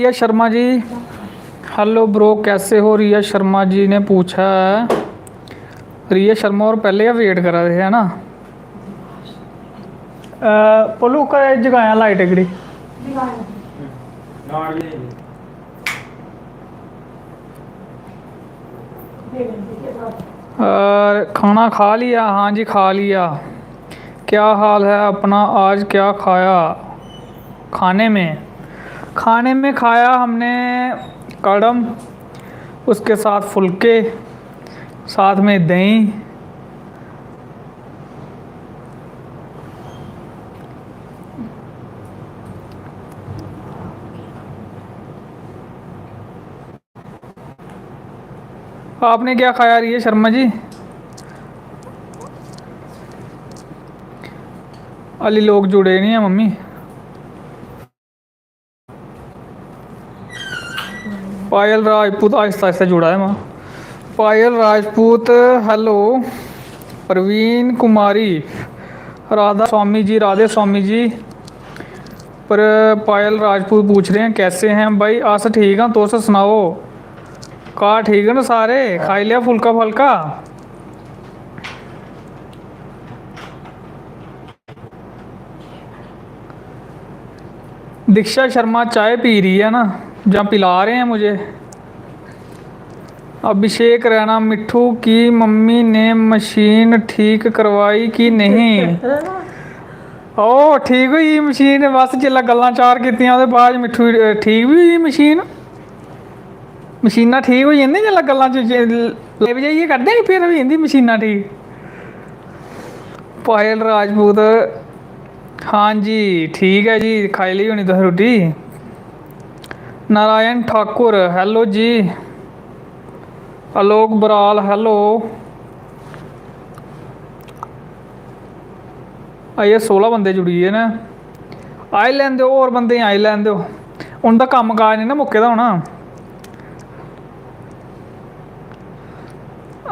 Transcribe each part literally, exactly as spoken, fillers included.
Riya Sharma ji, hello bro, कैसे हो? रिया शर्मा जी ने पूछा है। रिया शर्मा और पहले गै वेट करा दे है ना। अ, पोलू, का जगाया लाइट एगड़ी। और खाना खा लिया? हाँ जी, खा लिया। क्या हाल है अपना? आज क्या खाया खाने में? खाने में खाया हमने कड़म, उसके साथ फुलके, साथ में दही। आपने क्या खाया, रिया शर्मा जी? अली लोग जुड़े नहीं है मम्मी। पायल राजपूत आहिस्ता आहिस्ता जुड़ा है मां। पायल राजपूत, हेलो। प्रवीण कुमारी, राधा स्वामी जी, राधे स्वामी जी। पर पायल राजपूत पूछ रहे हैं, कैसे हैं भाई? अस ठीक हाँ, तुस सनाओ, घर ठीक न सारे? खाई लिया फुल्का फलका? दीक्षा शर्मा चाय पी रही है ना, या पिला रहे हैं मुझे। अभिषेक रैना, मिट्ठू की मम्मी ने मशीन ठीक करवाई कि नहीं? ओह्, ठीक होई गेई मशीन। बस जिसलै गल्लां चार कीतियां, ओह्दे बाद मिट्ठू, अ, ठीक बी होई गेई मशीन। मशीनां ठीक होई जंदियां जिसलै गल्लां च, जे लेई बजाइयै करदे नी, फिर होई जंदी मशीनां ठीक। पायल राजपूत, हाँ जी, ठीक ऐ जी, खाई लेई होनी तुसें रुट्टी। नारायण ठाकुर, हेलो जी। आलोक बराल, हेलो। अजें सोलां बंदे जुड़ी गे न, आई लैन देओ, होर बंदे गी आई लैन देओ, उं'दा कम्म काज निं ना मुक्के दा होना।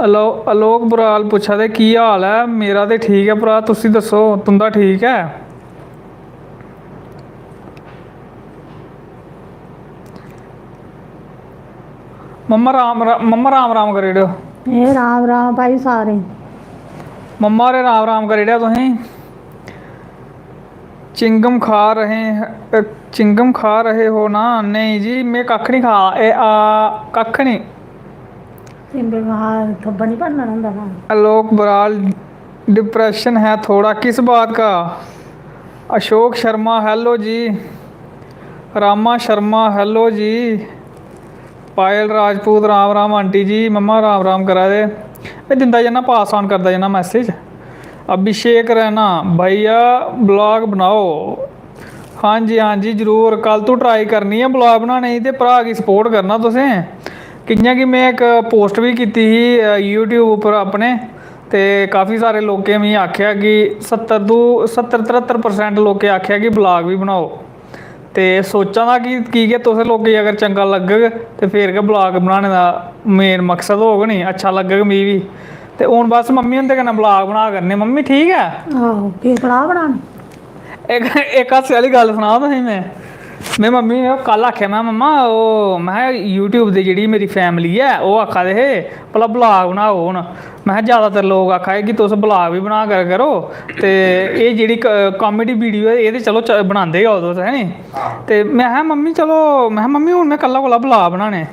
आलो-, आलोक बराल पुच्छा दे, "की हाल ऐ?" मेरा ते ठीक ऐ भ्राऽ, तुसी दस्सो, तुं'दा ठीक ऐ? मम्मा राम रा-, मम्मा राम राम करी ओड़ेओ। एह् राम राम भाई सारें। मम्मा होरें राम राम करी ओड़ेआ तुसेंगी। चिंगम खा रहे हैं, अ, चिंगम खा रहे हो ना? नेईं जी, में कक्ख निं खा, ए, आ, कक्ख निं। चिंगम खा, थब्बा निं भरना होंदा ना। आलोक बराल, डिप्रेशन है थोड़ा, किस बात का? अशोक शर्मा, हेलो जी। रामा शर्मा, हेलो जी। पायल राजपूत, राम राम आंटी जी, मम्मा राम राम करा दे। में दिंदा जन्ना, पास ऑन करदा जन्ना मैसेज। अभिषेक रैना, भैया ब्लॉग बनाओ। हाँ जी, हाँ जी, जरूर। कल तू ट्राई करनी ऐ ब्लॉग बनाने दी ते भ्राऽ गी सपोर्ट करना तुसें। कि'यां कि में इक पोस्ट बी कीती ही, अ, YouTube उप्पर अपने, ते काफी सारे लोकें मिगी आखेआ कि सत्तर तू, सत्तर तरह्त्तर परसेंट लोकें आखेआ कि ब्लॉग बी बनाओ। ते सोचा दा कि की के तुसें लोकें गी अगर चंगा लग्गग ते फिर गै ब्लॉग बनाने दा मेन मकसद होग नी, अच्छा लग्गग मिगी बी। ते हून बस मम्मी हुंदे कन्नै ब्लॉग बना करने। मम्मी ठीक ऐ? आहो, केह् कड़ाह् बनाने? इक, इक हास्से आह्ली गल्ल सनां तुसें में। में मम्मी गी कल आखेआ, में, "मम्मा, ओह्," में, "YouTube दे जेह्ड़ी मेरी फैमिली ऐ, ओह् आखा दे हे भला ब्लॉग बनाओ हून।" में, "जैदातर लोक आखा दे कि तुस ब्लॉग बी बना कर करो, ते एह् जेह्ड़ी क-, कॉमेडी वीडियो ऐ, एह् ते चलो च-, बनांदे गै ओ तुस, है नी?" ते में, "मम्मी, चलो," में, "मम्मी, हून में कल्ला कोला ब्लॉग बनाने।"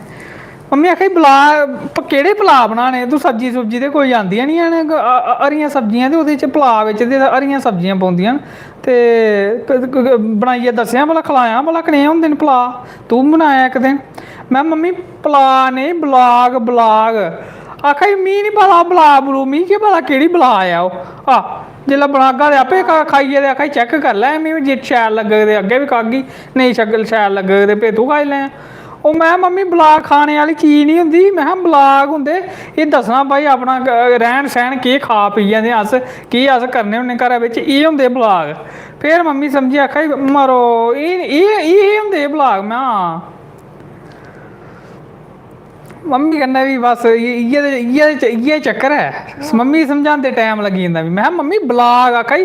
मम्मी आखा दी, "पलाऽ, प-, केह्ड़े पलाऽ बनाने? तूं सब्जी सुब्जी ते कोई आंदियां निं हैन, अ-, अ-, हरियां सब्जियां ते ओह्दे च पलाऽ बिच ते हरियां सब्जियां पौंदियां न, ते क-, क-, क-, बनाइयै दस्सेआं भला, खलायां भला, कनेह् होंदे न पलाऽ? तूं बी बनायां इक दिन।" में, "मम्मी, पलाऽ नेईं, ब्लॉग, ब्लॉग।" आखा दी, "मी निं पता ब्लॉग ब्लू, मी केह् पता केह्ड़ी बलाऽ ऐ ओह्। आ, जेल्लै बनागा ते आपे खा-, खाइयै ते आखा दी, चैक करी लै, में जे शैल लग्गग ते अग्गें बी खागी, नेईं शक्ल शैल लग्गग ते फ्ही तूं खाई लैं।" ओह्, में, "मम्मी, ब्लॉग खाने आह्ली चीज निं होंदी।" में, "ब्लॉग होंदे, एह् दस्सना भाई अपना ग-, रैह्न सैह्न, केह् खा पीयै ते अस, केह् अस करने होन्ने घरै बिच्च, एह् होंदे ब्लॉग।" फिर मम्मी समझी, आखा दी, "मरो, एह्, एह्, एह् होंदे ब्लॉग?" में, "हां।" मम्मी कन्नै बी बस इ'यै, इ'यै ते, इ'यै ते, इ'यै चक्कर ऐ। मम्मी समझांदे टैम लग्गी जंदा मिगी। में, "मम्मी, ब्लॉग," आखा दी,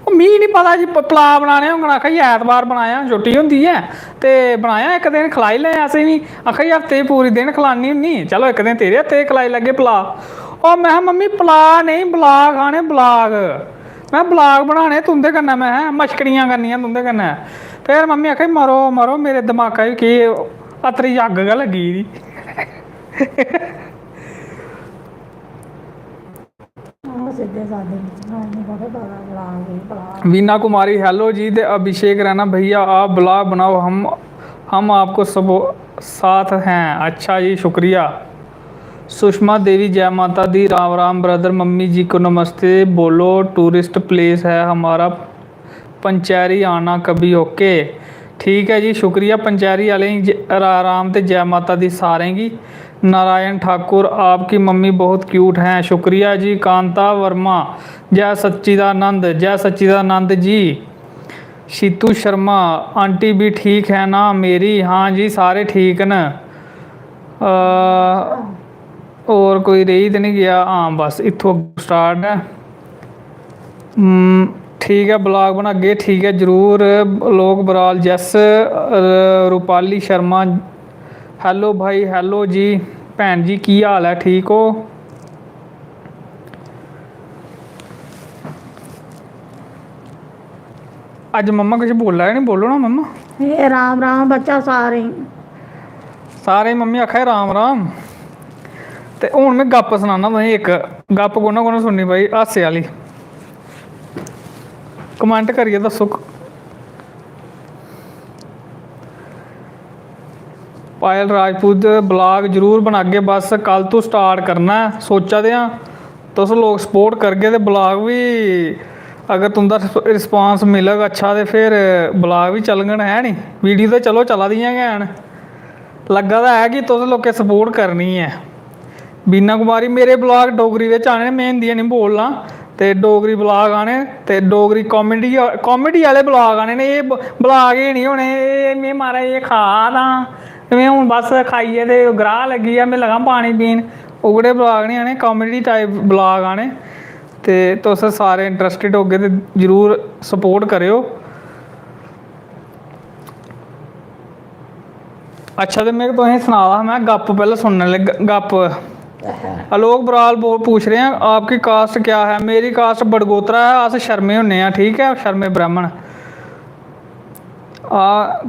"ओह् फ्ही निं पता जी, प-, पलाऽ बनाने होङन, आखा दी, "ऐतवार बनायां, छुट्टी होंदी ऐ, ते बनायां इक दिन, खलाई लैं असें बी।" आखा दी, "हफ्ते दी पूरी दिन खलानी होन्नी, चलो इक दिन तेरे हत्थे दी खलाई लैगे पलाऽ।" ओह्, महैं, "मम्मी, पलाऽ नेईं, ब्लाग आने, ब्लाग।" महैं, "ब्लाग बनाने तुं'दे कन्नै," महैं, "मश्करियां करनियां तुं'दे कन्नै।" फिर मम्मी आखा दी, "मरो, मरो, मेरे दमाका च केह् अत्तरी अग्ग गै लग्गी दी।" ओह् सिद्धे सादे, उ'नेंगी थोह्ड़े पता blog, blog. Veena Kumari, "hello ji, ते अभिषेक रैना भैया, आप ब्लाग बनाओ, हम, हम आपको सपो-, साथ हैं।" अच्छा जी, शुक्रिया। सुषमा देवी, "जय माता दी, राम राम ब्रदर, मम्मी जी को नमस्ते बोलो, टूरिस्ट प्लेस है हमारा पंचैरी, आना कभी, ओके।" ठीक ऐ जी, शुक्रिया पंचैरी आह्लें गी, ज-, रा-, राम ते जै माता दी सारें गी। नारायण ठाकुर, "आपकी मम्मी बहुत क्यूट हैं।" शुक्रिया जी। कांता वर्मा, "जय सच्चिदानंद, जय सच्चिदानंद जी।" शीतू शर्मा, "आंटी भी ठीक है ना मेरी?" हाँ जी, सारे ठीक न। अ, होर कोई रेही ते निं गेआ? हां, बस इत्थुं अग्गें स्टार्ट ऐ। हम्म, ठीक ऐ, ब्लाग बनागे, ठीक ऐ, जरूर। लोक बराल, जैस, र-, रूपाली शर्मा, हेलो भाई, हेलो जी। भैन जी, की हाल ऐ? ठीक हो? अज्ज मम्मा किश बोला दे निं, बोलो ना मम्मा। ए, राम राम बच्चा सारें गी। सारें गी मम्मी आखा दे राम राम। ते हून में गप्प सनाना तुसेंगी इक। गप्प कु'न्नै कु'न्नै सुननी भाई, हास्से आह्ली? कमैंट करियै दस्सो। पायल राजपूत, ब्लाग जरूर बनागे, बस कल तू स्टार्ट करना ऐ, सोचा दे आं। तुस लोग सपोर्ट करगे ते ब्लाग बी, अगर तुं'दा रिस्पांस मिलग अच्छा, ते फिर ब्लाग बी चलङन, है नी? वीडियो ते चलो चला दियां गै हैन, लग्गा दा ऐ कि तुस लोकें सपोर्ट करनी ऐ। बीना कुमारी, "मेरे ब्लाग डोगरी बिच आने न, में हिंदी निं बोलना, ते डोगरी ब्लाग आने, ते डोगरी कॉमेडी, कॉमेडी आह्ले ब्लाग आने न। एह् ब-, ब्लाग एह् निं होने, एह् में, म्हाराज, एह् खा दा आं, ते में हून बस खाइयै ते ग्राह् लग्गी गेआ, में लगा पानी पीन।" ओह्कड़े ब्लाग निं आने, कॉमेडी टाइप ब्लाग आने। ते तुस सारे इंटरस्टिड होगे ते जरूर सपोर्ट करेओ। अच्छा, ते में तुसेंगी सना दा हा, में गप्प पैह्लें सुनने लग्गा, गप्प। आलोक बराल बो-, पूछ रहे हैं, "आपकी कास्ट क्या है?" मेरी कास्ट बड़गोत्रा है, अस शर्मे होन्ने आं, ठीक ऐ, शर्मे ब्राह्मण। आ,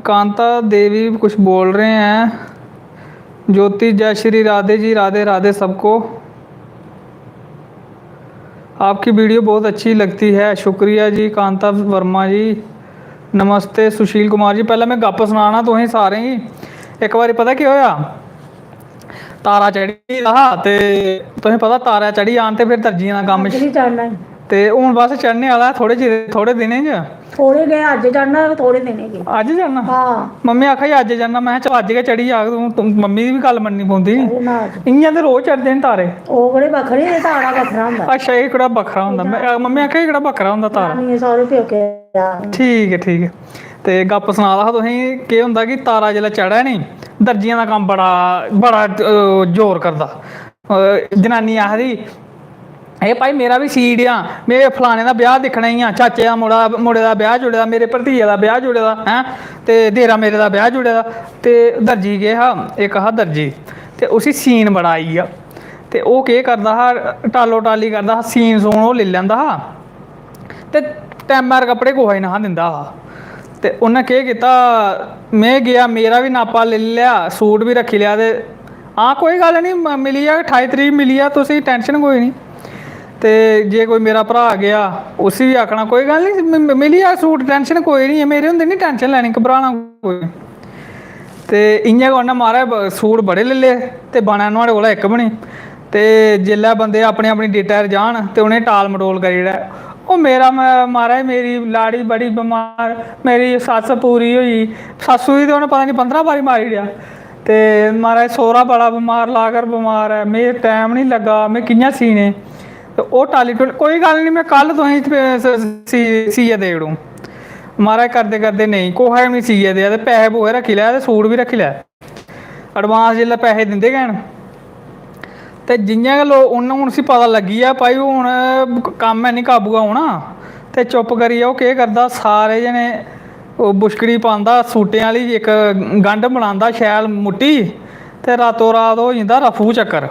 कांता देवी कुछ बोल रहे हैं। ज्योति, जय श्री राधे जी, राधे राधे सबको। आपकी वीडियो बहुत अच्छी लगती है, शुक्रिया जी कांता वर्मा जी। नमस्ते सुशील कुमार जी, पैह्लें में गप्प सनाना तुसें सारें गी। इक बारी पता केह् होआ, तारा चढ़ी दा हा ते तुसें पता तारा चढ़ी जान ते फिर दर्जियें दा कम्म। अज्ज बी चढ़ना ई। ते हून बस चढ़ने आह्ला ऐ थोह्ड़े चिर, थोह्ड़े दिनें च। थोह्ड़े गै, अज्ज चढ़ना, थोह्ड़े दिनें च। अज्ज चढ़ना? हां। मम्मी आखा दी, "अज्ज चढ़ना।" में, "चल, अज्ज गै चढ़ी जाग तूं।" तूं, मम्मी दी बी गल्ल मन्ननी पौंदी नी। चढ़ना अज्ज। इ'यां ते रोज चढ़दे न तारे। ओह् केह्ड़े बक्खरे, एह् तारा बक्खरा होंदा। अच्छा, एह् केह्ड़ा बक्खरा होंदा? में, अ, मम्मी आखा दी, "एह् केह्ड़ा बक्खरा होंदा तारा?" नानिये सौह्रे प्योके जा। ठीक ऐ, ठीक ऐ। ते गप्प सना दा हा तुसेंगी, केह् होंदा कि तारा जिसलै चढ़ै नी, दर्जियें दा कम्म बड़ा, बड़ा, अ, जोर करदा। अ, जनानी आखदी, "एह् भाई, मेरा बी सी ओड़ेआं, में फलाने दा ब्याह् दिक्खना ई आं, चाचे दा मुड़ा, मुड़े दा ब्याह् जुड़े दा, मेरे भरतिये दा ब्याह् जुड़े दा, हैं, ते देरा मेरे दा ब्याह् जुड़े दा।" ते दर्जी केह् हा, इक हा दर्जी, ते उसी सीन बड़ा आई गेआ। ते ओह् केह् करदा हा, टालो टाली करदा हा, सीन सून ओह् लेई लैंदा हा। ते टैमा 'र कपड़े कुसै गी नेईं हा दिंदा हा। ते उन्नै केह् कीता, में गेआ, मेरा बी नापा लेई लेआ, सूट बी रक्खी लेआ। ते हां, कोई गल्ल निं, म-, मिली जाग, ठाई तरीक मिली जाग तुसें गी, टैंशन कोई निं। ते जे कोई मेरा भ्राऽ गेआ, उसी बी आखना, "कोई गल्ल निं, म-, म-, मिली जाग सूट, टैंशन कोई निं ऐ, मेरे होंदे निं टैंशन लैनी, घबराना कोई निं।" ते इ'यां गै उ'न्नै, म्हाराज, ब-, सूट बड़े लेई ले ते बनै नुहाड़े कोला इक बी निं। ते जिसलै बंदे अपनी अपनी डेटा 'र जान ते उ'नें टाल मटोल करी ओड़ै। ओह् मेरा म-, म्हाराज, मेरी लाड़ी बड़ी बमार, मेरी सस्स पूरी होई, सस्सू गी ते उ'नें पता निं पंदरां बारी मारी ओड़ेआ। ते म्हाराज, सौह्रा बड़ा बमार, लाकर बमार ऐ, में टैम निं लग्गा, में कि'यां सीने? ते ओह् टाली टुली, "कोई गल्ल निं, में कल तुसेंगी स-, स-, सी-, सीयै देई ओड़ूं।" म्हाराज, करदे करदे नेईं, कुसै बी निं सीयै देआ, ते पैहे पूहे रक्खी लै ते सूट बी रक्खी लै। एडवांस जिसलै पैहे दिंदे गै न, ते जि'यां गै लोक, उ'न्न, हून उसी पता लग्गी गेआ, भाई, हून कम्म है निं काबू औना, ते चुप्प करियै ओह् केह् करदा, सारे जने ओह् बुछकड़ी पांदा, सूटें आह्ली इक गंढ बनांदा शैल मुट्टी, ते रातो रात होई जंदा रफू चक्कर।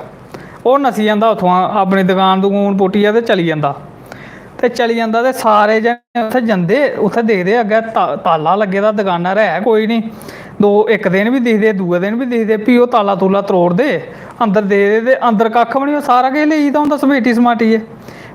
ओह् नस्सी जंदा उत्थुआं, अपनी दकान दकून पुट्टियै ते चली जंदा। ते चली जंदा ते सारे जने उत्थै जंदे, उत्थै दिखदे अग्गें ता-, ताला लग्गे दा, दकाना 'र है कोई निं। दो, इक दिन बी दिखदे, दूए दिन बी दिखदे, फ्ही ओह् ताला तूला त्रोड़दे, अंदर दिखदे ते अंदर कक्ख बी निं, ओह् सारा किश लेई गेदा होंदा समेटी समाटियै।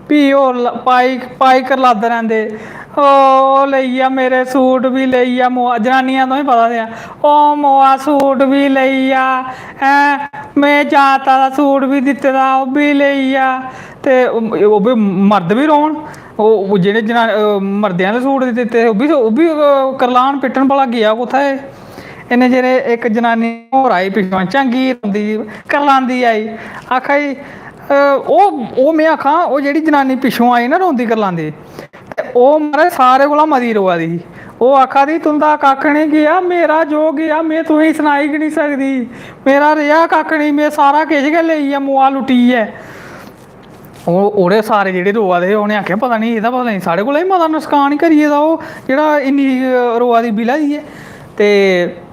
फ्ही ओह् ल-, पाई, पाई करलांदे रैंह्दे, "ओह् लेई गेआ मेरे सूट बी लेई गेआ मोआ।" जनानियां तुसें पता ते ऐ, "ओह् मोआ सूट बी लेई गेआ, हैं, में जाता दा सूट बी दित्ते दा, ओह् बी लेई गेआ।" ते ओह्, ओह् बी मर्द बी रोन, ओह्, ओह् जेह्ड़े जना-, अ, मर्दें आह्ले सूट दित्ते, ओह् बी, ओह् बी, अ, करलान पिट्टन, भला गेआ कुत्थै एह्? इन्ने चिरे इक जनानी होर आई पिच्छुआं, चंगी रोंदी, करलांदी आई, आखा दी, अ, ओह्, ओह् में आखां, ओह् जेह्ड़ी जनानी पिच्छुआं आई ना रोंदी करलांदी, ते ओह्, म्हाराज, सारे कोला मती रोआ दी ही। ओह् आखा दी, "तुं'दा कक्ख निं गेआ, मेरा जो गेआ, में तुसेंगी सनाई गै निं सकदी। मेरा रेहा कक्ख निं, में सारा किश गै लेई गेआ, मोआ लुट्टियै।" ओह्, ओह्ड़े सारे जेह्ड़े रोआ दे हे, उ'नें आखेआ, "पता निं, एह्दा पता निं, साढ़े कोला बी मता नसकान करी गेदा ओह्, जेह्ड़ा इन्नी, अ, रोआ दी, बिला दी ऐ।" ते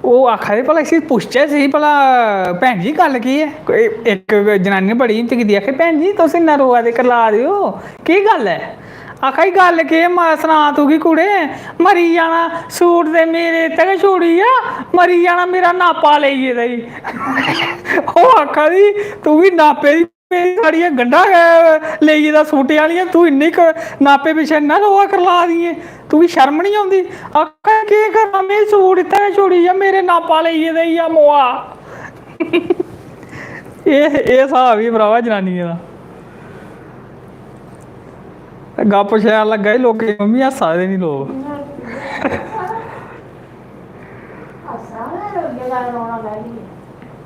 ओह् आखा दे, "भला इसी पुच्छचै सेही, भला भैन जी, गल्ल केह् ऐ?" कोई इक जनानी ने बड़ी हिम्मत कीती, आखै, "भैन जी, तुस इन्ना रोआ दे, करला दे ओ, केह् गल्ल ऐ?" आखा दी, "गल्ल केह्, में सनां तुगी, कुड़े, मरी जाना, सूट ते मेरे इत्थै गै छोड़ी गेआ, मरी जाना, मेरा नापा लेई गेदा ई।" ओह् आखा दी, "तूं बी नापे दी, मेरी साड़ियां गंढां गै लेई गेदा सूटें आह्लियां, तूं इन्नी क-, नापे पिच्छें इन्ना रोआ करला दी ऐ, तुगी शर्म निं औंदी?" आखा दी, "केह् करां, में सूट इत्थै गै छोड़ी गेआ, मेरे नापा लेई गेदा ई मोआ।" एह्, एह् स्हाब ही भ्रावा जनानियें दा। गप्प शैल लग्गा दी लोकें गी, मम्मी हस्सा दे निं लोक। हस्सा गै, रोइयै गै रोना बैठी ऐ।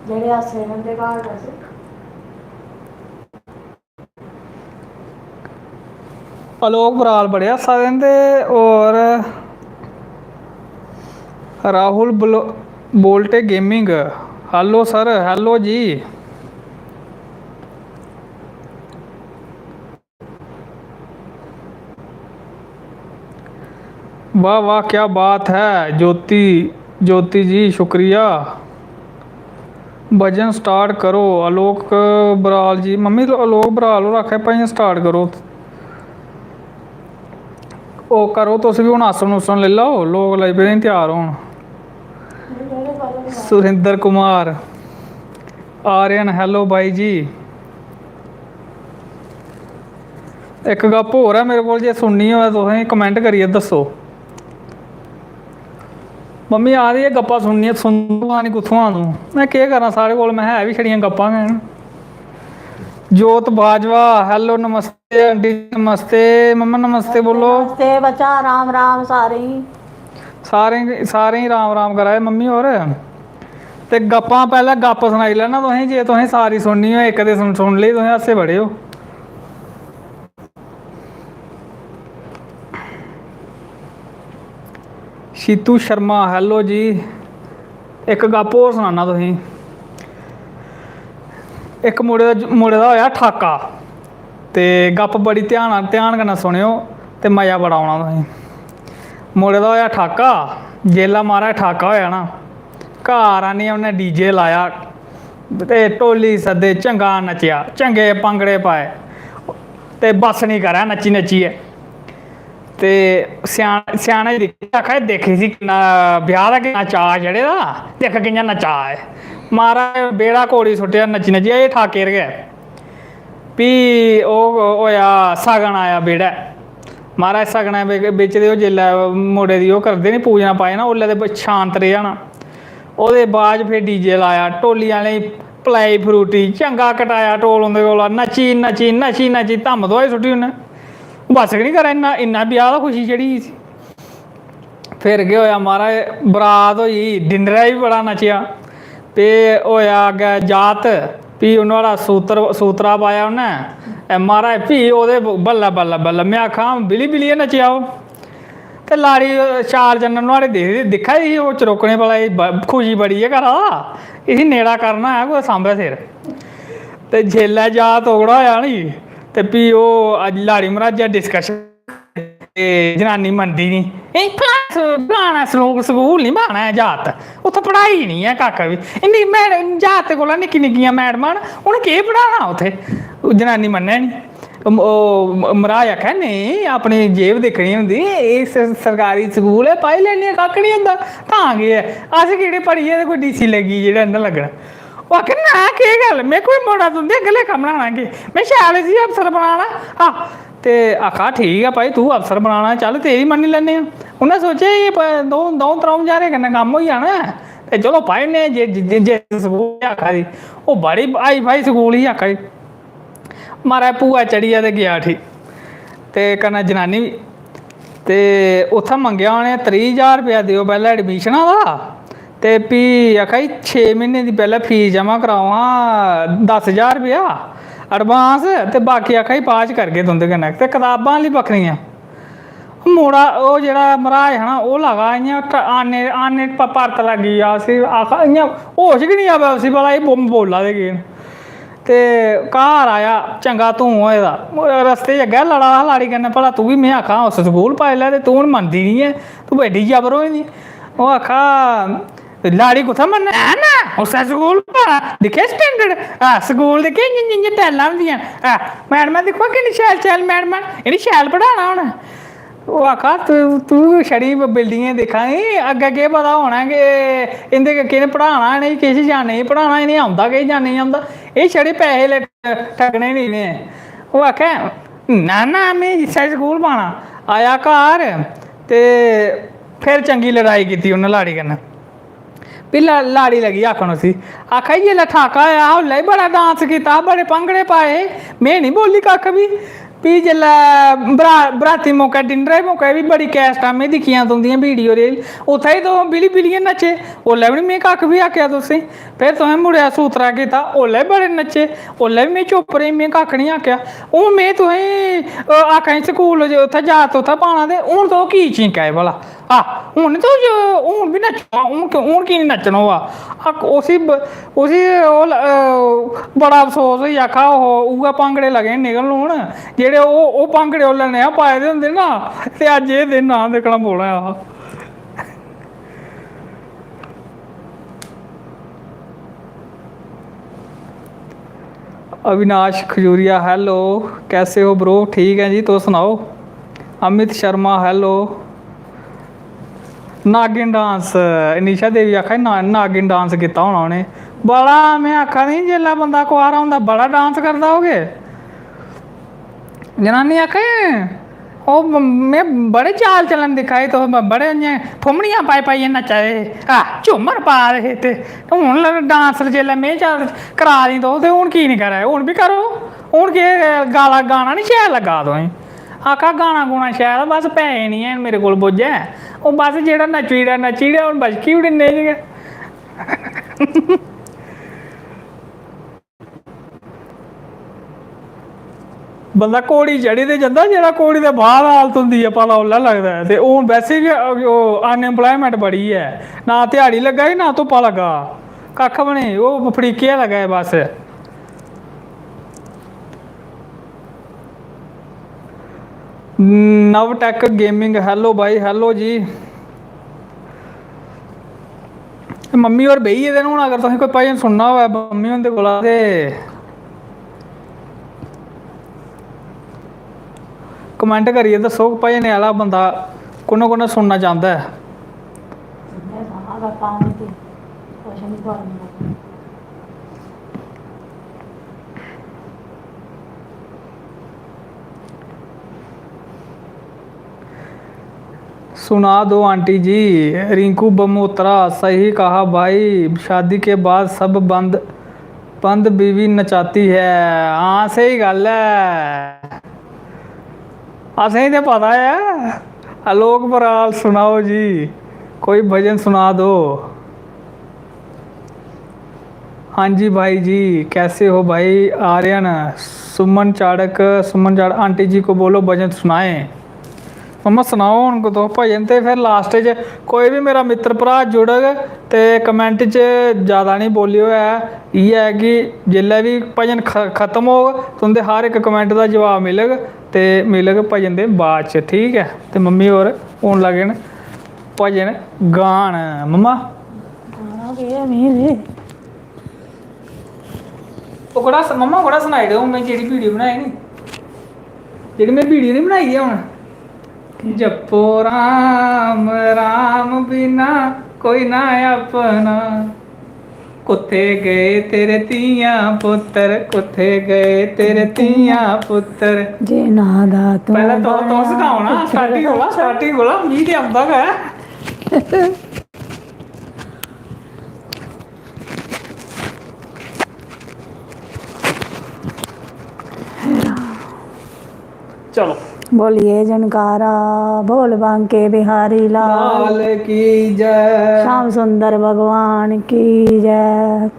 जेह्ड़े हस्से दे उं'दे घर बस। आलोक बराल बड़े हस्सा दे न ते होर राहुल बलो-, बोल्टे गेमिंग, hello sir, hello जी। वाह वाह, क्या बात है ज्योति, ज्योति जी, शुक्रिया। भजन start करो आलोक बराल जी। मम्मी, आलोक बराल होर आखा दे भजन start करो। ओह् करो, तुस बी हून आसन उसन लेई लैओ, लोक लगी पेदे न त्यार होन। सुरिंदर कुमार, आर्यन, hello बाई जी। इक गप्प होर ऐ मेरे कोल, जे सुननी होऐ तुसें, comment करियै दस्सो। मम्मी आखदी, "एह् गप्पां सुननियां, सुनदा निं, कुत्थुआं तूं?" में केह् करां, साढ़े कोल, में, है बी छड़ियां गप्पां गै न। जोत बाजवा, hello, नमस्ते आंटी जी, नमस्ते मम्मा, नमस्ते बोलो। नमस्ते बच्चा, राम राम सारें गी। सारें गी, सारें गी राम राम करा दे मम्मी होर। ते गप्पां, पैह्लें गप्प सनाई लैना तुसें, जे तुसें सारी सुननी होऐ, इक ते सुन, सुन लेई तुसें, हास्से बड़े ओ। शीतू शर्मा, hello जी। इक गप्प होर सनाना तुसेंगी। इक मुड़े दा, मुड़े दा होएआ ठाका, ते गप्प बड़ी ध्यान, ध्यान कन्नै सुनेओ ते मज़ा बड़ा औना तुसेंगी। मुड़े दा होएआ ठाका, जेल्लै महाराज ठाका होएआ ना, घर आनियै उन्नै DJ लाया ते ढोली सद्दे, चंगा नच्चेआ, चंगे भांगड़े पाए ते बस निं करै नच्ची नच्चियै। ते स्यान-, स्याने दिक्खेआ, आखा दे, "दिक्ख इसी किन्ना, ब्याह् दा किन्ना चाऽ चढ़े दा, दिक्ख कि'यां नच्चा दा ऐ।" महाराज बेह्ड़ा कौड़ी सुट्टेआ नच्ची नच्चियै, एह् ठाके 'र गै। फ्ही ओह् होएआ, सगन आया बेह्ड़ै। महाराज सगनै बि-, बिच्च ते ओह् जेल्लै मुड़े दी ओह् करदे नी, पूजना पाए ना, उसलै ते ब-, शांत रेहा ना। ओह्दे बाद च फिर DJ लाया, ढोली आह्लें गी पलाई फरूटी, चंगा कटाया ढोल उं'दे कोला, नच्ची, नच्ची, नच्ची, नच्ची धम्म दोआई सुट्टी उ'न्नै। बस गै निं करै, इन्ना, इन्ना ब्याह् दा खुशी चढ़ी गेई इसी। फिर केह् होएआ महाराज, बरात होई, डिनरै च बी बड़ा नच्चेआ। ते होएआ अग्गें जात, फ्ही ओह् नुहाड़ा सूतर, सूतरा पाया उ'न्नै। ए महाराज, फ्ही ओह्दे बल्लै, बल्लै, बल्लै, में आक्खां, बिली बिलियै नच्चेआ ओह्। ते लाड़ी चार चन्ने नुहाड़े दिखदी, दिक्खा दी ही ओह् चरोकने, भला एह् ब-, खुशी बड़ी ऐ करा दा, इसी नेड़ा करना ऐ कुतै सांबै सिर। ते जेल्लै जा तोगड़ा होएआ नी, ते फ्ही ओह् अज्ज लाड़ी मर्हाजै discussion, ते जनानी मनदी निं। "एह् फलाना स-, फलाना स्लो-, स्कूल निं पाना ऐ जागत, उत्थै पढ़ाई निं ऐ कक्ख बी। इन्नी मैड-, जागत कोला निक्की निक्कियां मैडमां न, उ'नें केह् पढ़ाना उत्थै?" ओह् जनानी मन्नै निं। ओह्, ओह् मराज आखै, "नेईं, अपनी जेब दिक्खनी होंदी, एह् स-, सरकारी स्कूल ऐ, पाई लैन्ने आं, कक्ख निं होंदा, तां केह् ऐ, अस केह्ड़े पढ़ियै ते कोई डी सी लग्गी जेह्ड़ा इं'दा लग्गना।" ओह् आखै, "ना, केह् गल्ल, में कोई मुड़ा तुं'दे अग्गें लेखा बनाना केह्? में शैल इसी अफसर बनाना।" आह, ते आखा, "ठीक ऐ भाई, तूं अफसर बनाना, चल, तेरी मन्नी लैन्ने आं।" उ'न्नै सोचेआ, "एह् प-, द'ऊं, द'ऊं त्र'ऊं ज्हारें कन्नै कम्म होई जाना ऐ, ते चलो, पाई ओड़ने आं जे, जे, जे, जे स्कूल ही आखा दी।" ओह् बड़ी हाई फाई स्कूल ही आखा दी। म्हाराज, भूआ चढ़िया ते गेआ उठी, ते कन्नै जनानी बी। ते उत्थै मंगेआ उ'नें, "त्रीह् ज्हार रपेआ देओ पैह्लें एडमिशना दा, ते फ्ही," आखा दी, "छे म्हीने दी पैह्लें फीस जमा कराओ हां, दस ज्हार रपेआ एडवांस, ते बाकी," आखा दी, "बाद च करगे तुं'दे कन्नै।" ते कताबां आह्ली बक्खरियां। मुड़ा, ओह् जेह्ड़ा मराज हा ना, ओह् लगा इ'यां ट-, आने, आने प-, परत लग्गी गेआ उसी, आखा इ'यां होश गै निं आवै उसी, भला एह् बो-, बोल्ला दे केह् न। ते घर आया, चंगा धूं होए दा। रस्ते च अग्गें लड़ा दा हा लाड़ी कन्नै, "भला तुगी में आखा उस स्कूल पाई लै, ते तूं हून मनदी निं ऐ, तूं एड्डी जबर होई दी।" ओह् आखा, "लाड़ी कुत्थै मन्नै? है ना, उस्सै स्कूल पाना, दिक्खेआ स्टैंडर्ड? हां, स्कूल दिक्खेआ, इ'यां, इ'यां, इ'यां टाइलां होंदियां। हां, मैडमां दिक्खो किन्नी शैल, शैल मैडमां न, इ'नें शैल पढ़ाना हून।" ओह् आखा, "तू, तू छड़ी बिल्डिंगें दिक्खा दी, अग्गें केह् पता होना कि इं'दे क-, कि'नें पढ़ाना, इ'नें किश जां नेईं पढ़ाना, इ'नें औंदा किश जां नेईं औंदा। एह् छड़े पैसे ले ठगने न इ'नें।" ओह् आखै, "ना, ना, में इस्सै स्कूल पाना।" आया घर ते फिर चंगी लड़ाई कीती उ'न्नै लाड़ी कन्नै। फ्ही ला-, लाड़ी लगी आखन उसी, आखा दी, "जिसलै ठाका होआ हा, उसलै बी बड़ा डांस कीता हा, बड़े भांगड़े पाए हे, में निं बोली कक्ख बी।" फ्ही जिसलै बरा-, बराती मौकै, डिनरै मौकै बी बड़ी कैसटां में दिक्खियां तुं'दियां, वीडियो रील, उत्थै बी तुस बिली बिलियै नच्चे, उसलै बी निं में कक्ख बी आखेआ तुसें। फिर तुसें मुड़ेआ सूतरा कीता, उसलै बी बड़े नच्चे, उसलै बी में चुप्प रेही, में कक्ख निं आखेआ। हून में तुसें, अ, आखा दी स्कूल च उत्थै जागत उत्थै पाना, ते हून तुस की चींका दे भला? आ, हून तो जो, हून बी नच्चो, हून क्यों, हून की निं नच्चना होआ? आ, उसी ब-, उसी ओह् ल-, अ, बड़ा अफसोस होई आखा, "ओहो, उ'ऐ भांगड़े लगे निकलन हून, जेह्ड़े ओह्, ओह् भांगड़े उसलै नेहा पाए दे होंदे ना, ते अज्ज एह् दिन ना दिक्खना पौना हा।" अविनाश खजूरिया, hello, कैसे हो bro? ठीक ऐ जी, तुस सनाओ। अमित शर्मा, hello। नागिन डांस, निशा देवी आखा दी, "ना-, नागिन डांस कीता होना उ'नें।" बड़ा, में आखा दी, जेल्लै बंदा कुआरा होंदा, बड़ा डांस करदा होग। जनानी आखा दी, "ओह् ब-, में बड़े चाल चलन दिक्खा दे, तुस ब-, बड़े इ'यां फुम्मनियां पाई पाइयै नच्चा दे हे, आ, झूमर पा दे हे ते हून ल-, डांस जेल्लै में चाल करा दी तुस, ते हून की निं करा दे? हून बी करो, हून केह् गाला, गाना निं शैल लग्गा दा तुसें?" आखा, "गाना गूना शैल, बस पैसे निं हैन मेरे कोल बोझै, ओह् बस जेह्ड़ा नच्ची ओड़ेआ, नच्ची ओड़ेआ, हून बशकी ओड़े नेह् गै।" बंदा घोड़ी चढ़ी ते जंदा, जेह्ड़ा घोड़ी दे बाद हालत होंदी ऐ, पता उसलै लगदा ऐ। ते हून वैसे बी, ओह्, unemployment बड़ी ऐ, ना ध्याड़ी लग्गा दी, ना धुप्पा लग्गा, कक्ख बी नेईं, ओह् फड़ीके गै लग्गा दे बस। नवटेक गेमिंग, hello भाई, hello जी। मम्मी होर बेही गेदे न, हून अगर तुसें कोई भजन सुनना होऐ मम्मी हुंदे कोला ते comment करियै दस्सो, भजन आह्ला बंदा कु'न कु'न सुनना चांह्दा ऐ? सुना दो आंटी जी। रिंकू बमोत्रा, सही कहा भाई, शादी के बाद सब बंद, बंद बीवी नचाती है। हां, स्हेई गल्ल ऐ, असेंगी ते पता ऐ। आलोक बराल, सुनाओ जी, कोई भजन सुना दो। हाँ जी भाई जी, कैसे हो भाई आर्यन? सुमन चाड़क, सुमन चाड़क, आंटी जी को बोलो भजन सुनाएं। मम्मा सनाओ हून तुस भजन, ते फिर last च कोई बी मेरा मित्तर भ्राऽ जुड़ग ते comment च जैदा निं बोलेओ ऐ। इ'यै ऐ कि जिसलै बी भजन ख-, खत्म होग, तुं'दे हर इक comment दा जवाब मिलग। ते मिलग भजन दे बाद च, ठीक ऐ। ते मम्मी होर हून लगे न भजन गान। मम्मा, गाना केह् ऐ मिगी बी? ओह्कड़ा स-, मम्मा ओह्कड़ा सनाई ओड़ो, हून में जेह्ड़ी वीडियो बनाई नी, जेह्ड़ी में वीडियो नहीं बनाई ऐ हून, जप्पो राम राम बिना कोई ना अपना, कुत्थे गए तेरे धियां पुत्तर, कुत्थे गए तेरे धियां पुत्तर। जिन्ना दा तू पैह्लें तुस, तुस बनेआ गाओ ना, पुत्तर। स्टार्टिंग कोला, स्टार्टिंग कोला, मिगी ते औंदा गै। चलो। बोलिए जनकारा, बोल बांके बिहारी लाल। लाल की जय। श्याम सुंदर भगवान की जय।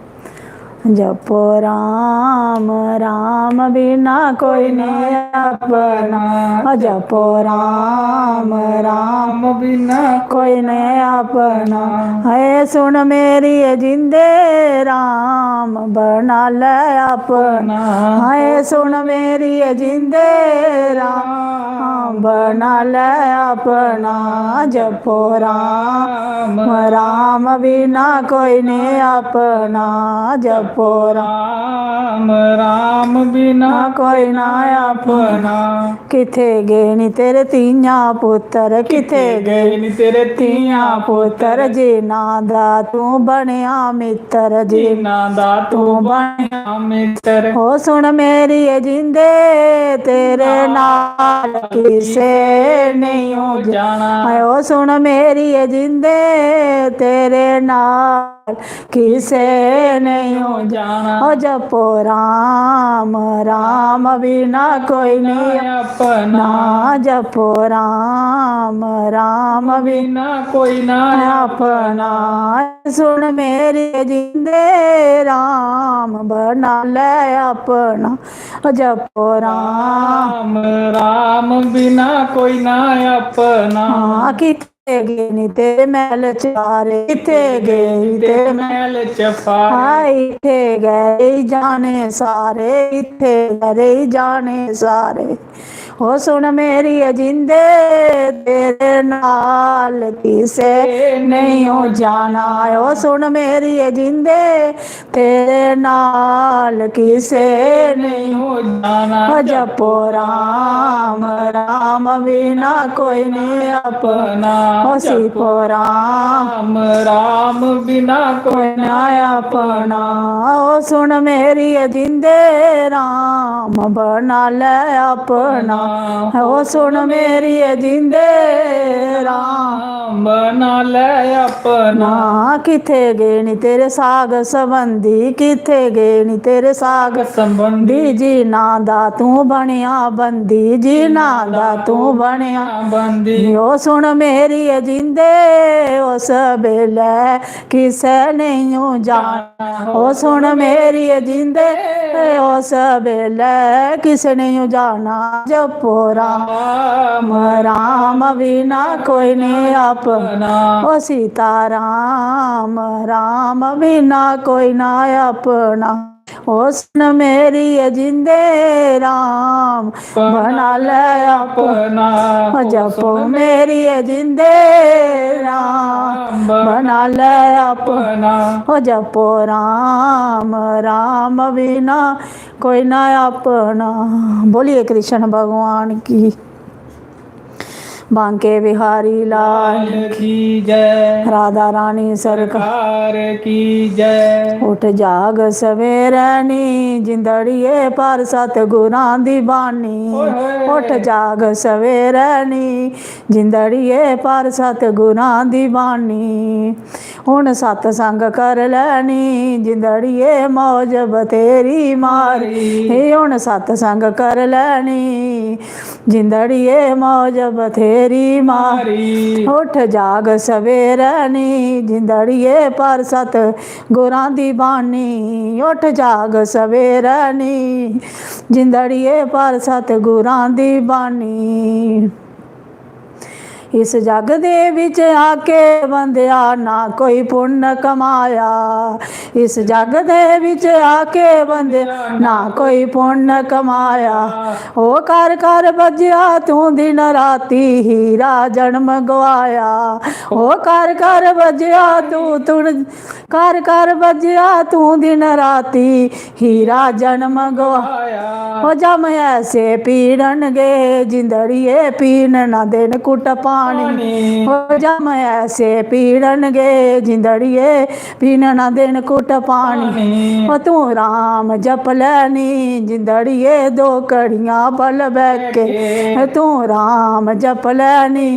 जपो राम, राम बिना कोई नहीं अपना। जपो राम, राम राम बिना कोई नहीं अपना। है सुन मेरी जिंदे राम, बना ले अपना। है सुन मेरी जिंदे राम, बना ले अपना। जपो राम, राम बिना कोई नहीं अपना। जपो राम, राम राम बिना कोई ना अपना। अपना। किथे गए नी तेरे धियां पुत्तर, किथे गए गए नी तेरे धियां पुत्तर, जिन्ना दा तू बनेआ मित्तर, जिन्ना जिन्ना दा तू बनेआ मित्तर। ओ सुन मेरी जिंदे, तेरे नाल किसे नेईं हो जाना। जाना। ओ सुन मेरी जिंदे, तेरे नाल किसे नेईं हो जाना। ओ जपो राम, राम बिना कोई नहीं अपना। ना। जपो राम, राम बिना बिना कोई ना अपना। सुन मेरी जिंदे राम, बना ले अपना। ओ जपो राम। राम राम बिना कोई ना अपना। हाँ, किथे गए नी तेरे महल चारे, किथे गए नी तेरे महल। महल च फारे। हाय, इथे गए जाने सारे, इथे गए जाने सारे। ओ सुन मेरी जिंदे, तेरे नाल किसे नहीं हो जाना। ओ सुन मेरी जिंदे, तेरे नाल किसे नहीं। हो जाना। ओ जपो राम, राम बिना कोई नहीं अपना। ओ सीपो राम, राम राम बिना कोई कोई ना अपना। ओ सुन मेरी जिंदे राम, बना ले अपना। ओ सुन मेरी जिंदे राम। राम बना ले अपना। ना किथे गए नी तेरे साग संबंधी, किथे गए नी तेरे साग संबंधी। दी। जिन्ना दा तू बनेआ बंदी, जिन्ना दा तू बनेआ। बंदी। ओ सुन मेरी जिंदे, उस बेलै किसे नेईं जाना। ओ सुन मेरी जिंदे, उस बेलै किसे नेईं जाना। जपो राम, राम बिना कोई नहीं अपना। ओ सीता राम, राम बिना कोई ना अपना। ओ सुन मेरी जिंदे राम, बना ले अपना। ओ जपो मेरी जिंदे राम, बना ले अपना। ओ जपो राम, राम बिना कोई ना अपना। बोलिए कृष्ण भगवान की, बांके बिहारी लाल। लाल की जय। राधा रानी सरकार। सरकार की जय। उठ जाग सवेरै नी जिंदड़िये, पर सतगुरां दी बानी। ओए होए। उठ जाग सवेरै नी जिंदड़िये, पर सतगुरां दी बानी। हुन सतसंग कर लैनी जिंदड़िये, मौज बथेरी मारी। हे हुन सतसंग कर लैनी जिंदड़िये, मौज बथेरी मारी। मारी। उठ जाग सवेरै नी जिंदड़िये, पर सतगुरां दी बानी। उठ जाग सवेरै नी जिंदड़िये, पर सतगुरां दी बानी। इस जग दे बिच आके बंदेआ ना कोई पुन्न कमाया, इस जग दे बिच आके बंदेआ ना कोई पुन्न कमाया। ओ कर कर बज्जेआ तूं दिन राती हीरा जन्म गवाया, ओ कर कर बज्जेआ तूं तुन कर कर बज्जेआ तूं दिन राती हीरा जन्म गवाया। ओ जम ऐसे पीड़न गे जिंदड़िए पीन ना दिन कुट पानी। ओ जम ऐसे पीड़न गे जिंदड़िए पीन ना दिन कुट पानी। ओ तूं राम जप लैनी जिंदड़िए दो कड़ियां पल बैके। तूं राम जप लैनी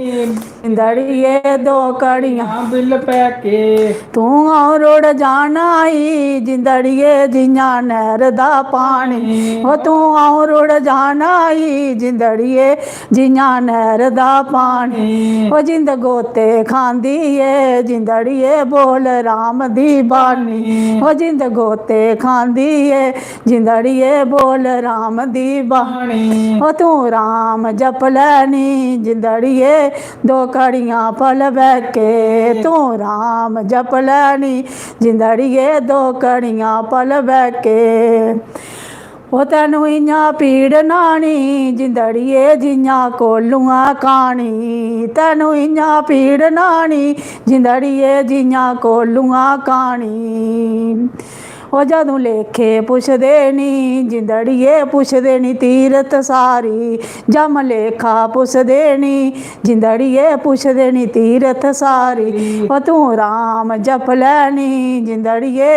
जिंदड़िए दो कड़ियां बिल पैके। तूं अ'ऊं रुड़ जाना ई जिंदड़िए जियां नैह्र दा पानी। ओ तूं अ'ऊं रुड़ जाना ई जिंदड़िए जियां नैह्र दा पानी। ओ जिंद गोते खांदी ए जिंदड़िए बोल राम दी बानी। ओ जिंद गोते खांदी ए जिंदड़िए बोल राम दी बानी। ओ तूं राम जप लैनी जिंदड़िए दो कड़ियां पल बैके। तूं राम जप लैनी जिंदड़िए दो कड़ियां पल बैके। ओ तैनू इ'यां पीड़ नानी जिंदड़िए जि'यां कोलुआं कानी। तैनू इ'यां पीड़ नानी जिंदड़िए जि'यां कोलुआं कानी। ओ जदूं लेखे पुछदे नी जिंदड़िए पुछदे नी तीरथ सारी। जम लेखा पुछदे नी जिंदड़िए पुछदे नी तीरथ सारी। ओ तूं राम जप लैनी जिंदड़िए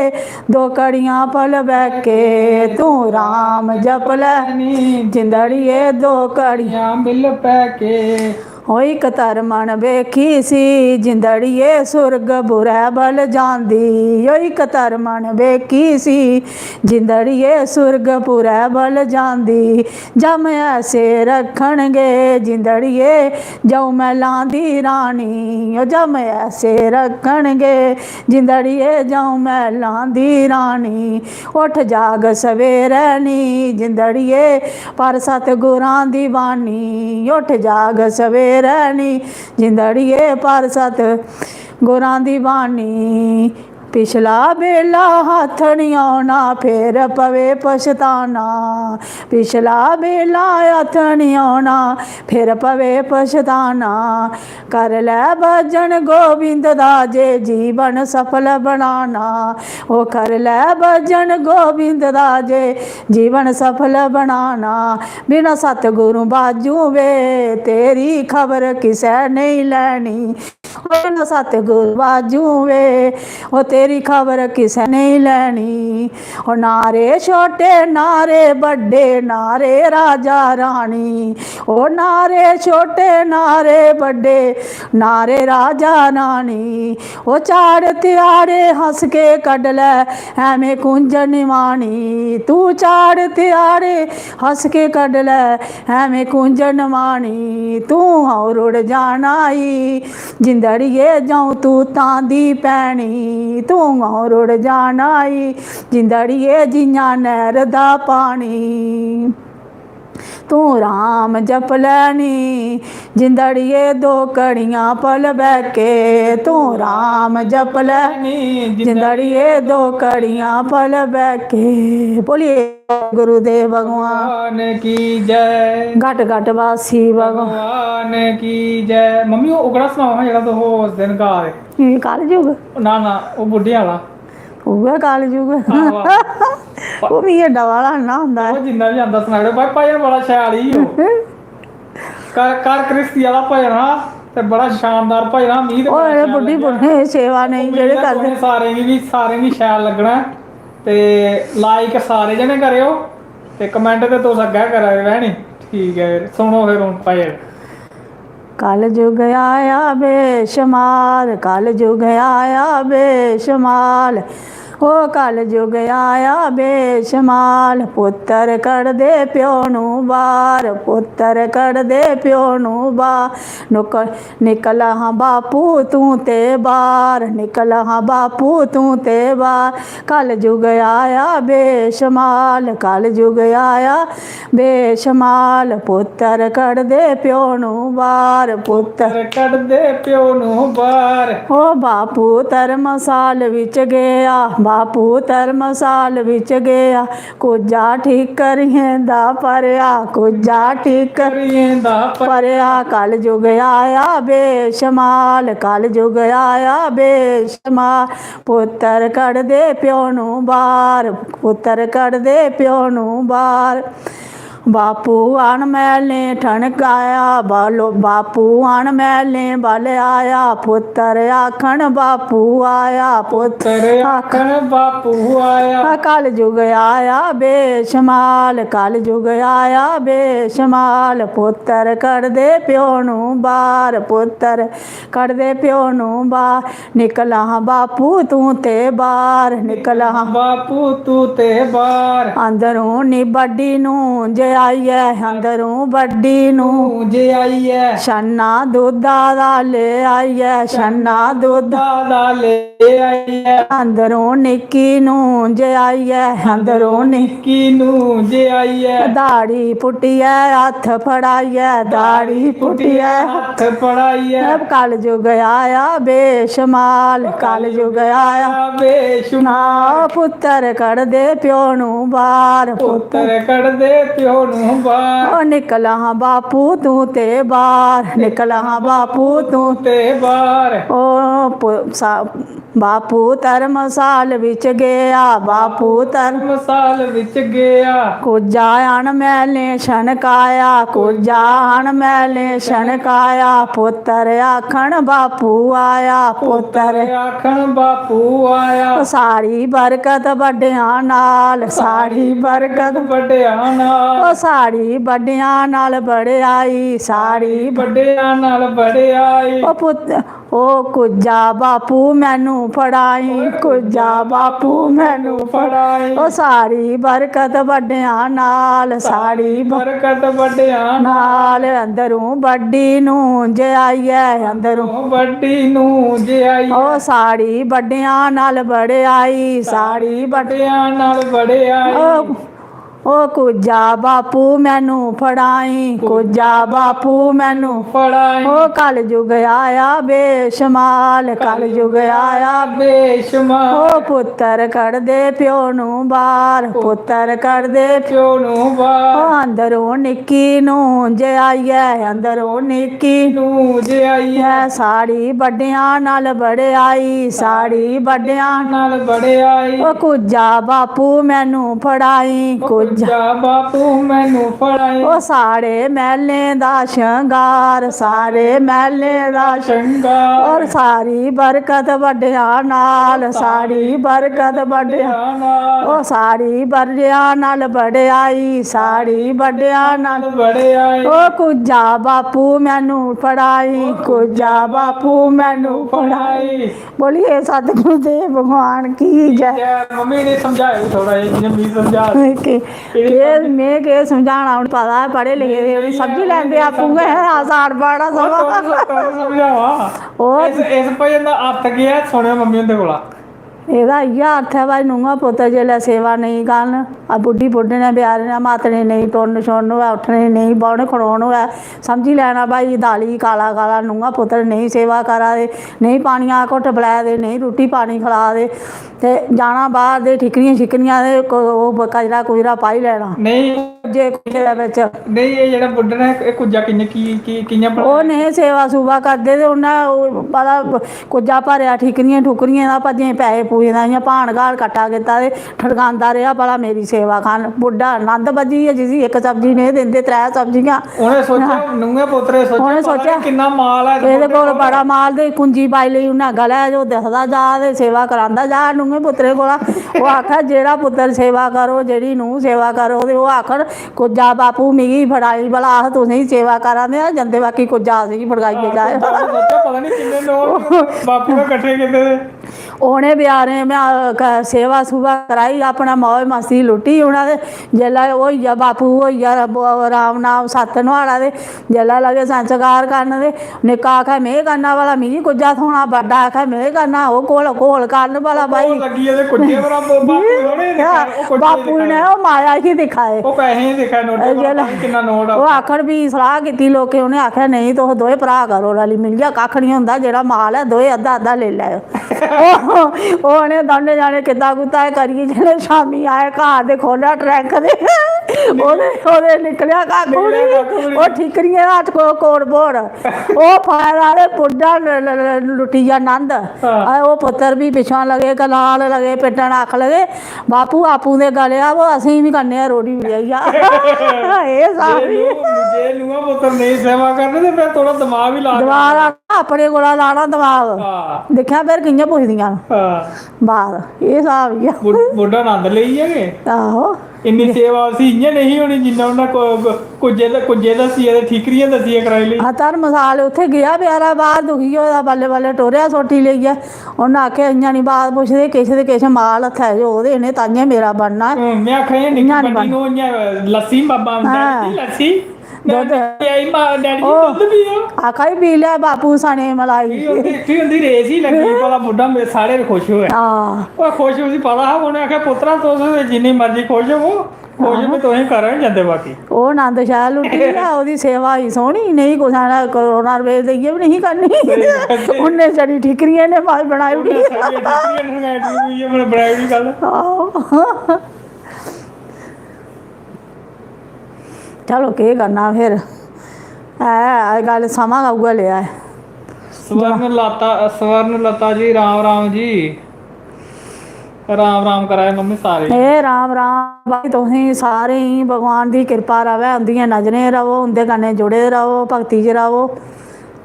दो कड़ियां पल बैके। तूं राम जप लैनी जिंदड़िए दो कड़ियां बिल पैके। ओ इक धर्मन बेखी सी जिंदड़िए सुर्ग बुरै बल जांदी। ओ इक धर्मन बेखी सी जिंदड़िए सुर्ग पुरै बल जांदी। जम ऐसे रक्खन गे जिंदड़िए जौ मैलां दी रानी। ओ जम ऐसे रक्खन गे जिंदड़िए जौ मैलां दी रानी। उठ जाग सवेरै नी जिंदड़िए पर सतगुरां दी बानी। उठ जाग सवेरै नी जिंदड़िए पर सत गुरां दी बानी। पिछला बेला हत्थ निं औना, फिर पवे पछताना। पिछला बेला हत्थ निं औना, फिर पवे पछताना। कर लै भजन गोविंद दा जे जीवन सफल बनाना। ओ कर लै भजन गोविंद दा जे जीवन सफल बनाना। बिना सतगुरु बाजू वे तेरी खबर किसै नेईं लैनी। ओ सतगुरु बाजू वे, ओ तेरी खबर किसै नेईं लैनी। ओ नारे छोटे नारे बड्डे, नारे राजा रानी। ओ नारे छोटे नारे बड्डे, नारे राजा रानी। ओ चाड़ त्याड़े हंस के कड्ढ लै, ऐवें कुंज निमानी। तू चाड़ त्याड़े हंस के कड्ढ लै, ऐवें कुंज नमानी। तूं हौं रुड़ जाना ई जिंदड़िये, जौं तूं तां दी भैनी। तूं हौं रुड़ जाना ई जिंदड़िये, जियां नैह्र दा पानी। तूं राम जप लैनी जिंदड़िये, दो घड़ियां पल बैके। तूं राम जप लैनी जिंदड़िये, दो घड़ियां पल बैके। बोलिए गुरुदेव भगवान भगवान की जय। घट घट वासी भगवान भगवान की जय। मम्मी, ओह् ओह्कड़ा सनाओ हां, जेह्ड़ा तुस उस दिन गा दे। एह् कलयुग? ना, ना, ओह् बुड्ढे आह्ला। उ'ऐ कलयुग। आहो, आहो। ओह् मिगी एड्डा बाला निं ना औंदा ऐ। ओह् जिन्ना बी आंदा सनाई ओड़ो। भाई, भजन बड़ा शैल ही ओह्। कर, कर कृष्टी आह्ला भजन हा ते बड़ा शानदार भजन हा। मिगी ते ओह् बड़ा जेह्ड़े शैल बुड्ढी लग्गेआ। बुड्ढे सेवा नेईं उम्मीद जेह्ड़े ऐ करदे। तुसें सारें गी बी, सारें गी शैल लग्गना ऐ। ते like सारे जने करेओ ते comment ते तुस अग्गें करा दे, है नी? ठीक ऐ, फिर सुनो फिर हून भजन। कलयुग आया बेशमार, कलयुग आया बेशमार। ओ कलयुग आया बेशमाल, पुत्तर कढदे प्यो नू बाहर, पुत्तर कढदे प्यो नू बाहर। नुक-, निकल हां बापू तूं ते बाहर, निकल हां बापू तूं ते बाहर। कलयुग आया बेशमाल, कलयुग आया बेशमाल, पुत्तर कढदे प्यो नू बाहर, पुत्तर। पुत्तर कढदे प्यो नू बाहर। ओ बापू धर्मसाल विच गया, बापू धर्मसाल विच गया, कुज्जा ठीकरियें दा भरेआ, कुज्जा ठीकर करियें दा पर भरेआ। कलयुग आया बेशमाल, कलयुग आया बेशमाल, पुत्तर कढदे प्यो नू बाहर, पुत्तर कढदे प्यो नू बाहर। बापू अनमैलें ठनकाया, बालो बापू अनमैलें बल आया, पुत्तर आखन बापू आया, पुत्तर पुत्तर आखन बापू आया। कलयुग आया बेशमाल, कलयुग आया बेशमाल, पुत्तर कढदे प्यो नू बाहर, पुत्तर कढदे प्यो नू बाहर। निकल हां बापू तूं ते बाहर, निकल हां बापू तू ते बाहर। अंदरूं नी बड्डी नू जे आई ऐ, अंदरूं बड्डी नू नू जे आई ऐ। छन्ना दुद्धा दा ले आई ऐ, छन्ना दुद्धा दा ले आई ऐ। अंदरूं निक्की नू जे आई ऐ, अंदरूं नि- निक्की नू जे आई ऐ। दाढ़ी पुट्टियै हत्थ फड़ाइयै, दाढ़ी पुट्टियै हत्थ फड़ाइयै। कलयुग आया बेशमाल, कलयुग आया बेशुमार। ना पुत्तर कढदे प्यो नू बाहर, पुत्तर पुत्तर कढदे प्यो नू बाहर। ओ निकल हां बापू तूं ते बाहर, निकल हां बापू तूं ते बाहर। ओ पु-, सा-, बापू धर्मसाल विच गया, बापू धर्म धर्मसाल विच गया। कुज्जा अनमैलें छनकाया, कुज्जा अनमैलें छनकाया, पुत्तर आखन बापू आया, पुत्तर। आखन बापू आया। ओ सारी बरकत बड्डेआं नाल, सारी बरकत। बड्डेआं नाल। ओ सारी बड्डेआं नाल बड़ेआई, सारी। बड्डेआं नाल बड़ेआई। ओ पुत्त, ओ कुज्जा बापू मैनू फड़ाई, कुज्जा बापू मैनू। फड़ाई। ओ सारी बरकत बड्डेआं नाल, सारी ब- बरकत बड्डेआं नाल। अंदरूं बड्डी नू जे आई ऐ, अंदरूं। बड्डी नू जे आई। ओ सारी बड्डेआं नाल बड़ेआई, सारी बड्ड- बड्डेआं नाल बड़ेआई। ओ, ओ कुज्जा बापू मैनू फड़ाई, कुज्जा बापू मैनू। फड़ाई। ओ कलयुग आया बेशमाल, कलयुग आया। बेशुमार। ओ पुत्तर कढदे प्यो नू बाहर, पुत्तर कढदे। प्यो नू बाहर। ओ अंदरों निक्की नू जे आई ऐ, अंदरों निक्की। नू जे आई ऐ। ऐ साढ़ी बड्डेआं नाल बड़ेआई, साढ़ी बड्डेआं। नाल बड़ेआई। ओ कुज्जा बापू मैनू फड़ाई, कुज्जा। कुज्जा बापू मैनू फड़ाई। ओ सारे महलें दा शंगार, सारे महलें दा। शंगार। और सारी बरकत बड्डेआं नाल, सारी बरकत बड्डेआं। नाल। ओ सारी बड्डेआं नाल बड़ेआई, सारी बड्डेआं नाल। बड़ेआई। ओ कुज्जा बापू मैनू फड़ाई, कुज्जा बापू मैनू फड़ाई। फड़ाई। बोलिए सतगुरु देव भगवान की जय। जय। मम्मी ने समझाया थोड़ा जिहा, जियां मिगी समझा। के, के, में केह् समझाना, हून पता ऐ, पढ़े लिखे दे, उ'नें समझी लैंदे आपूं गै, अस अनपढ़ आं सगुआं। तुस समझावा। ओह् इस, इस भजन दा अर्थ केह् ऐ? सुनेओ मम्मी हुंदे कोला। एह्दा इ'यै अर्थ ऐ भाई, नूंहां पुत्तर जेल्लै सेवा नेईं करन, आ बुड्ढी बुड्ढे ने, बेचारे ने, मातड़े नेईं टुरन छुरन होऐ, उट्ठने नेईं, बौह्ने खड़ोन होऐ, समझी लैना भाई, दाली काला काला, नूंहां पुत्तर नेईं सेवा करा दे, नेईं पानिया दा घुट्ट पलै दे, नेईं रुट्टी पानी खला दे, ते जाना बाहर दे ठिकरियां शिकरियां ते को-, ओह् कचरा कुचरा पाई लैना। नेईं। जे कुसै दे बिच। नेईं, एह् जेह्ड़ा बुड्ढा ना, एह् कुज्जा कि'यां, की, की, कि'यां बनाया? ओह् नेह् सेवा सूवा करदे ते उ'न्नै ओह् पता कुज्जा भरेआ ठिकरियें ठुकरियें दा, भज्जें पैहे पूए दा, इ'यां भान घाल कट्ठा कीता ते ठड़कांदा रेहा, "भला मेरी सेवा खान।" बुड्ढा नंद बज्जी गेआ जिसी, इक सब्जी नेईं दिंदे, त्रै सब्जियां। उ'नें सोचेआ, नूंहें पुत्तरें सोचेआ, उ'नें "पता सोचेआ, निं किन्ना माल ऐ इस "एह्दे बुड्ढे कोल कोल।" बड़ा माल", ते कुंजी पाई लेई उ'न्नै गलै, ओह् दिखदा जा ते सेवा करांदा जा नूंहें पुत्तरें कोला। ओह् आखै, "जेह्ड़ा पुत्तर सेवा करो, जेह्ड़ी नूंह् सेवा करो", ते ओह् आखन, "कुज्जा बापू मिगी फड़ाई, भला अस तुसेंगी सेवा करा दे आं, जंदे बाकी कुज्जा असेंगी फड़काइयै जाए।" सोचेआ, पता निं किन्ने नूंह् बापू ने कट्ठे कीते दे। उ'नें बजारै करें, में, अ, क-, सेवा सूवा कराई, अपना मौज मस्ती लुट्टी उ'नें। ते जेल्लै होई गेआ, बापू होई गेआ, ब-, राम नाम सत्त नुहाड़ा, ते जेल्लै लगे संस्कार करन, ते निक्का आखै, "में करना भला, मिगी कुज्जा थ्होना", बड्डा आखै, "में करना", ओह् घोल, घोल करन भला, भाई। ओह् लग्गी गेदे कुज्जे पर, बापू थोह्ड़े दिक्खा दे, ओह् कुज्जे बापू दिक्खा ने दे। ओह् माया ही दिक्खा दे। ओह् पैसे ही दिक्खा दे, नोटे पर, जेल्लै भाई, किन्ना नोट आ। ओह् आखन, भी सलाह कीती लोकें, उ'नें आखेआ, "नेईं, तुस दोए भ्राऽ करो रली मिलियै, कक्ख निं होंदा, जेह्ड़ा माल ऐ, दोए अद्धा अद्धा लेई लैओ।" ओह्, ओह् उ'नें दौनें जनें कीता कूता एह् करियै, जेल्लै शामीं आए घर ते खोह्लेआ ट्रंक ते ओह्दे, ओह्दे निकलेआ कक्ख बी निं। निकलेआ कक्ख बी निं। ओह् ठीकरियें दा को-, कोट भोर। ओह् फायदा ते बुड्ढा ल-, ल-, ल-, लुट्टी गेआ नंद। हां। आ, ओह् पुत्तर बी पिच्छुआं लगे, कलाल लगे, पिट्टन आख लगे, "बापू आपूं ते गलेआ, वो असेंगी बी कन्नै गै रोड़ी ओड़ेआ ई।" एह् जे सारी नूंह्, जे नूंहां पुत्तर नेईं सेवा करन ते फिर थोह्ड़ा दमाग बी ला दमाग लाना, अपने कोला लाना दमाग। हां। दिक्खेआ फिर कि'यां पुछदियां न। हां। बात, एह् स्हाब ई ऐ। बुढ़-, बुड्ढा नंद लेई गेआ के? आहो। इन्नी सेवा उसी इ'यां नेईं होनी जिन्ना उन्नै को-, को-, कुज्जे द-, कुज्जे दस्सियै ते ठीकरियां दस्सियै कराई लेई। हां, धर्मसाल उत्थै गेआ बेचारा बाह्र दुखी होए दा, बल्लें बल्लें टुरेआ सोटी लेइयै। उन्नै आखेआ, "इ'यां निं बात पुछदे, किश ते किश माल हत्थै च होग ते इ'नें ताइयें मेरा बनना ऐ।" हूं, में आखेआ, "एह् निक्की इ'यां निं बड्डी बनना।" नूंह् इ'यां लस्सी बाबा हां। डैडी जी, लस्सी। दुद्ध। डैडी आई, मां, डैडी जी, ओह् दुद्ध पियो। आखा दी, "पी लै बापू सने मलाई।" फ्ही उं'दी, फ्ही उं'दी रेस ही लग्गी, भला बुड्ढा मेरे सारे खुश होऐ। हां। ओह् खुश, उसी पता हा, उ'नें आखेआ, "पुत्तरा, तुस जिन्नी मर्जी खुश होवो, खुश आहो। में तुसें घरा निं जंदे बाकी।" ओह् नंद शैल लुट्टी गेआ, ओह्दी सेवा ही सोह्नी, नेईं कुसै ने करोना रपेऽ देइयै बी नेईं करनी। स्हेई गल्ल ऐ। उन्ने छड़ी ठीकरियें ने माल बनाई ओड़ी। उन्ने छड़ी ठीकरियें ने बनाई ओड़ी, बनाई ओड़ी गल्ल। आहो। चलो, केह् करना फिर, ऐ अजकल समां गै उ'ऐ लेआ ऐ। स्वर्ण लता, स्वर्ण लता जी, राम राम जी। राम राम करा दे मम्मी सारे। ए राम राम भाई, तुसें सारें गी भगवान दी किरपा रवै, उं'दियें नजरें रवो, उं'दे कन्नै जुड़े रवो, भक्ति च रवो।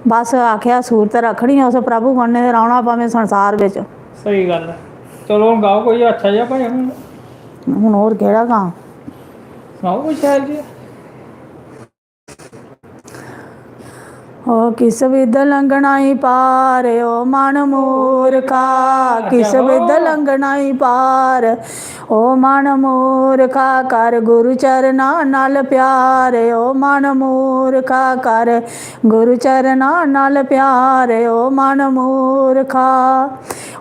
बस आखेआ सूरत रक्खनी उस प्रभु कन्नै ते रौह्ना भामें संसार बिच। स्हेई गल्ल ऐ। चलो, हून गाओ कोई अच्छा जेहा भजन। हून होर केह्ड़ा गां? सनाओ कोई शैल जेहा। ओ किस विध लंघना ई पार, ओ मन मूर्खा, किस विध लंघना ई पार, ओ मन मूर्खा, कर गुरु चरना नल प्यार, ओ मन मूर्खा, कर गुरु चरना नल प्यार, ओ मन मूर्खा।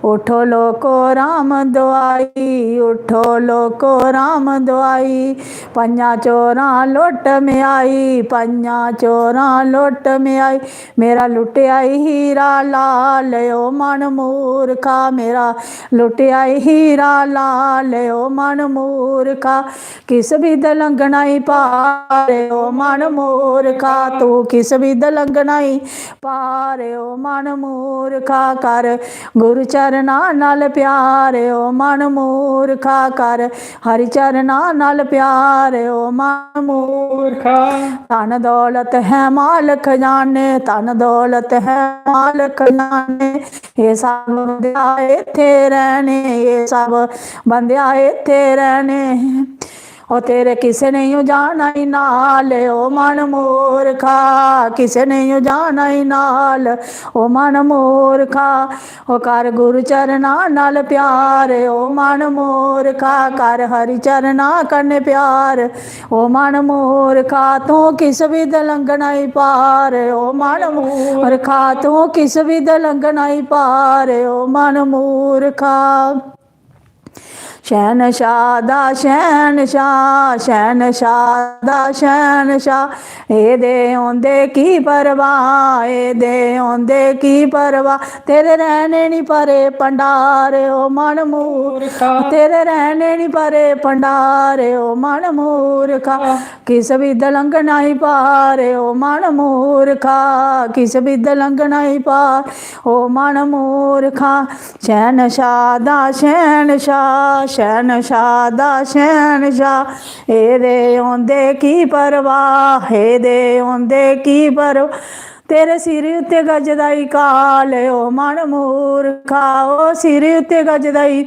उठो लोको राम दुआई, उठो लोको राम दुआई, पंजां चोरां लुट्ट म्याई, पंजां चोरां लुट्ट म्याई, मेरा लुट्टेआ ई हीरा लाल, ओ मन मूर्खा, मेरा लुट्टेआ ई हीरा लाल, ओ मन मूर्खा। किस विध लंघना ई पार, ओ मन मूर्खा, तू किस विध लंघना ई पार, ओ मन मूर्खा, कर गुरु चरना नल प्यार, ओ मन मूर्खा, कर हरि चरना नल प्यार, ओ मन मूर्खा। धन दौलत है माल खजाने, धन दौलत है माल खजाने, ये सब बंदेआ इत्थे रहने, ये सब बंदेआ इत्थे रहने। ओ तेरे किसे नेईं ओ जाना ई नाल, ओ मन मूर्खा, किसे नेईं ओ जाना ई नाल, ओ मन मूर्खा। ओ कर गुरु चरना नल प्यार, ओ मन मूर्खा, कर हरि चरना कन्नै प्यार, ओ मन मूर्खा, तू किस विध लंघना ई पार, ओ मन मूर्खा, तू किस विध लंघना ई पार, ओ मन मूर्खा। शहनशाह दा शहनशाह, शहनशाह दा शहनशाह, एह्दे औंदे की परवाह, एह्दे औंदे की परवाह, तेरे रैह्ने निं भरे भंडार, ओ मन मूर्खा। तेरे रैह्ने निं भरे भंडार, ओ मन मूर्खा। किस विध लंघना ई पार, ओ मन मूर्खा, किस विध लंघना ई पार, ओ मन मूर्खा। शहनशाह दा शहनशाह, शहनशाह दा शहनशाह, एह्दे औंदे की परवाह, एह्दे औंदे की परवाह। तेरे सिर उत्ते गजदाई काल, ओ मन मूर्खा, ओ सिर उत्ते गजदाई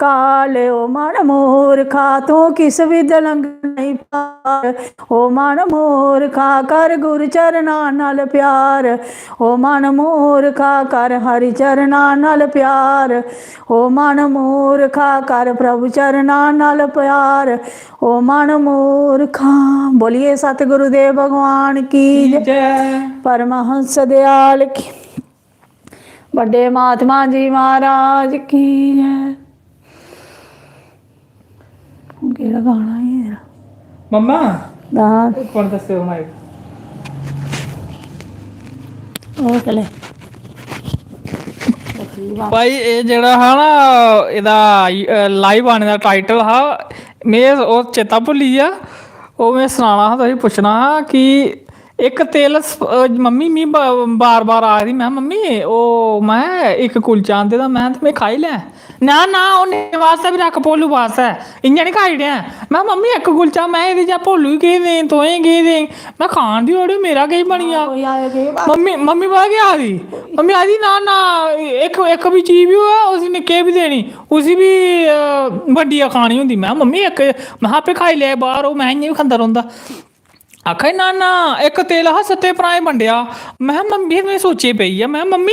काल, ओ मन मूर्खा, तू किस बी दलंग नहीं पार। ओ मन मूर्खा, कर गुरु चरणा नाल प्यार। ओ मन मूर्खा, कर हरि चरणा नाल प्यार। ओ मन मूर्खा, कर प्रभु चरणा नाल प्यार। ओ मन मूर्खा। बोलिए सतगुरुदेव भगवान की जय। परमहंस दयाल की, बड़े महात्मा जी महाराज की जय। केह्ड़ा गाना ऐ? मम्मा, हां। उप्पर दस्सेओ माइक। ओह् चले। भाई, एह् जेह्ड़ा हा ना, एह्दा, अ, लाइव आने दा टाइटल हा, में ओह् चेता भुल्ली गेआ। ओह् में सनाना हा, तुसें पुच्छना हा कि इक तेल स-, अ, मम्मी मी ब-, बार-बार आखदी, "में, मम्मी, ओह्, में इक कुलचा आंदे दा, में ते में खाई लैं।" "ना, ना, ओह् नेह् बास्तै बी रक्ख, भोलू बास्तै, इ'यां निं खाई ओड़ेआं।" में, "मम्मी, इक कुलचा में एह्दे चा भोलू गी केह् दें, तुसें केह् दें?" में, "खान देओ, अड़ेओ, मेरा केह् बनी जा?" कोई आए केह् बात? मम्मी, मम्मी पता केह् आखदी? मम्मी आखदी, "ना, ना, इक, इक बी चीज बी होऐ, उसी निक्के बी देनी, उसी बी, अ, बंडियै खानी होंदी।" में, "मम्मी, इक," में, "आपे खाई लै बाह्र, ओह् में इ'यां बी खंदा रौंह्दा।" आखा दी, "ना, ना, इक तेल हा, सत्ते भ्राएं बंडेआ।" में, मम्मी, में सोचे पेई गेआ, में, "मम्मी,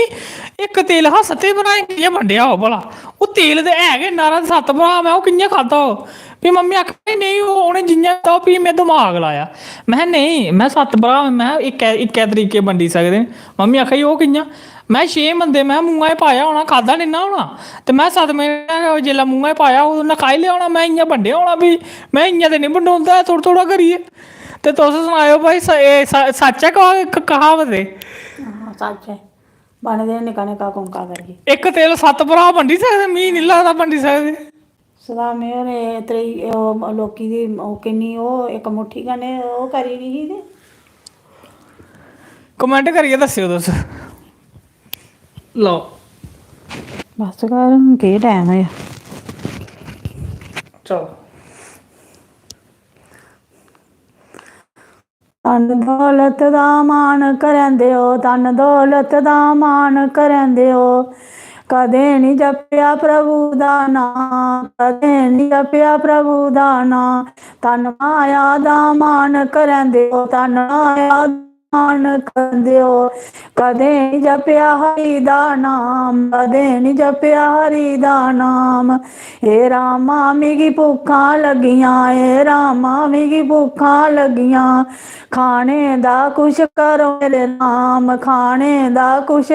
इक तेल हा, सत्ते भ्राएं कि'यां बंडेआ होग भला? ओह् तेल ते है गै इन्ना हारा, सत्त भ्राऽ, में, ओह् कि'यां खाद्धा होग?" फ्ही मम्मी आखा दी, "नेईं, ओह् उ'नें जि'यां दित्ता, ओह् फ्ही में दमाग लाया।" में, "नेईं," में, "सत्त भ्राऽ, में, इक्कै, इक्कै तरीके बंडी सकदे न।" मम्मी आखा दी, "ओह् कि'यां?" में, "छे बंदे, में, मुंहै च पाया होना, खाद्धा नेईं ना होना, ते में, सतमें ने गै जिसलै मुंहै च पाया, उ'न्नै खाई लेआ होना, में इ'यां बंडेआ होना, फ्ही में इ'यां ते निं बंडोंदा ऐ, थोह्ड़ा, थोह्ड़ा करियै।" ते तुस सनाएओ भाई, स-, एह् स-, सच्च ऐ क-, क-, क्हावत एह्? हां, सच्च ऐ। बने दे निक्का निक्का कुंका करियै। इक तेल सत्त भ्राऽ बंडी सकदे? मी निं लगदा बंडी सकदे। सदामे होरें त्रेई, ओह्, लोकी दी ओह् किन्नी, ओह् इक मुट्ठी कन्नै ओह् करी ओड़ी ही ते कमैंट करियै दस्सेओ तुस। लओ। बस कर, हून केह् टैम होएआ? चलो। धन दौलत दा मान करैं देओ, धन दौलत दा मान करैं देओ। कदें निं जपेआ प्रभु दा नां, कदें निं जपेआ प्रभु दा नां। धन माया दा मान करैं देओ, धन माया दा मान करैं देओ। कदें निं जपेआ हरि दा नाम, कदें निं जपेआ हरि दा नाम। हे रामा, मिगी भुक्खां लग्गियां, हे रामा, मिगी भुक्खां लग्गियां। खाने दा कुछ करो मेरे राम, खाने दा कुछ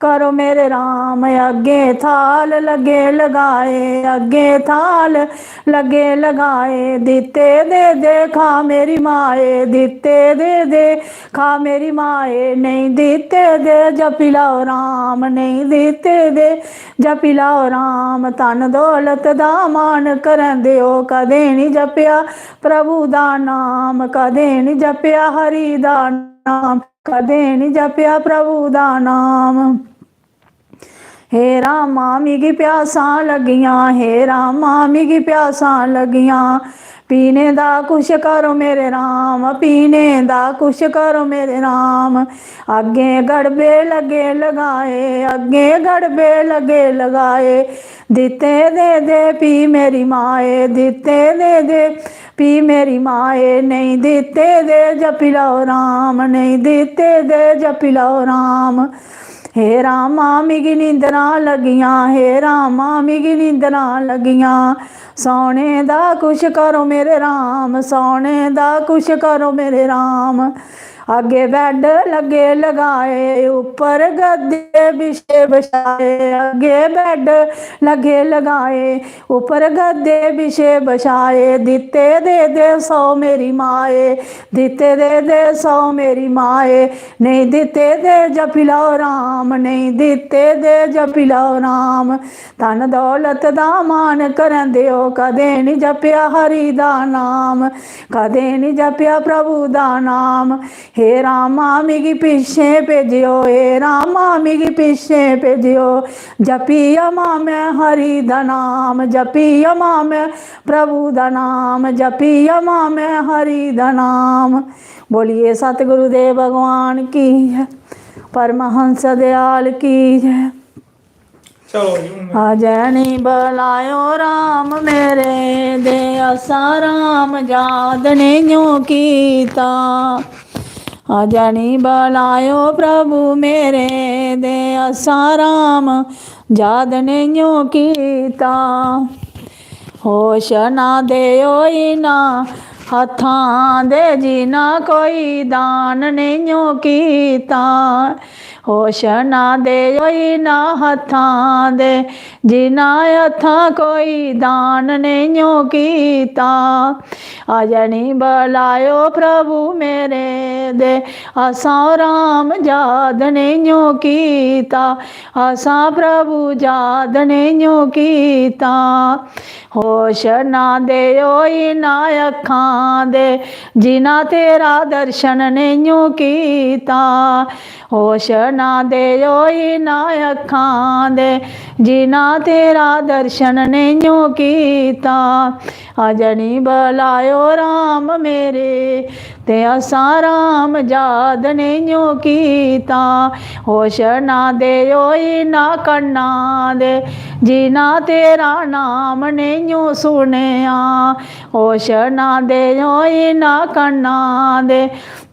करो मेरे राम। अग्गें थाल लग्गे लगाए, अग्गें थाल लग्गे लगाए। दित्ते दे दे खा मेरी माए, दित्ते दे दे खा मेरी माए। नेईं दित्ते दे जपी लैओ राम, नेईं दित्ते दे जपी लैओ राम। धन दौलत दा मान करैं देओ, कदें निं जपेआ प्रभु दा नाम, कदें निं जपेआ हरि दा नाम, कदें निं जपेआ प्रभु दा नाम। हे रामा, मिगी प्यासां लग्गियां, हे रामा, मिगी प्यासां लग्गियां। पीने दा कुछ करो मेरे राम, पीने दा कुछ करो मेरे राम। अग्गें गड़बे लग्गे लगाए, अग्गें गड़बे लग्गे लगाए। दित्ते दे दे पी मेरी माए, दित्ते दे दे पी मेरी माए। नेईं दित्ते दे जपी लैओ राम, नेईं दित्ते दे जपी लैओ राम। हे रामा, मिगी नींदरां लग्गियां, हे रामा, मिगी नींदरां लग्गियां। सौने दा कुछ करो मेरे राम, सौने दा कुछ करो मेरे राम। अग्गे बैड लग्गे लगाए, उप्पर गद्दे बिछे बछाए। अग्गे बैड लग्गे लगाए, उप्पर गद्दे बिछे बछाए। दित्ते दे दे सौ मेरी माए, दित्ते दे दे सौ मेरी माए। नेईं दित्ते दे जपी लैओ राम, नेईं दित्ते दे जपी लैओ राम। धन दौलत दा मान करैं देओ, कदें निं जपेआ हरि दा नाम, कदें निं जपेआ प्रभु दा नाम। हे रामा मिगी पिच्छें भेजेओ, हे रामा मिगी पिच्छें भेजेओ। जपी अमा मैं हरि दा नाम, जपी अमा मैं प्रभु दा नाम, जपी अमा मैं हरि दा नाम। बोलिए सतगुरुदेव भगवान की जय, परमहंस दयाल की जय। चलो जी, हून अजै नी बलायो राम मेरे दे, असां राम याद नेइयों कीता। अजै नी बलायो प्रभु मेरे दे, असां राम याद नेइयों कीता। होश ना देओ इना हत्थां दे, जिना कोई दान नेइयों कीता। होश ना देओ इना हत्थां दे, जिना हत्थां कोई दान नेइयों कीता। अजै नी बलायो प्रभु मेरे दे, असां राम याद नेइयों कीता। असां प्रभु याद नेइयों कीता। होश ना देओ इना अखां दे, जिना तेरा दर्शन नेइयों कीता। होश ना देओ इना अखां दे, जिना तेरा दर्शन नेइयों कीता। अजै नी बलायो राम मेरे ते, असां राम याद नेइयों कीता। होश ना देओ इना कन्ना दे, जिना तेरा नाम नेइयों सुनेआ। होश ना देओ इना कन्ना दे,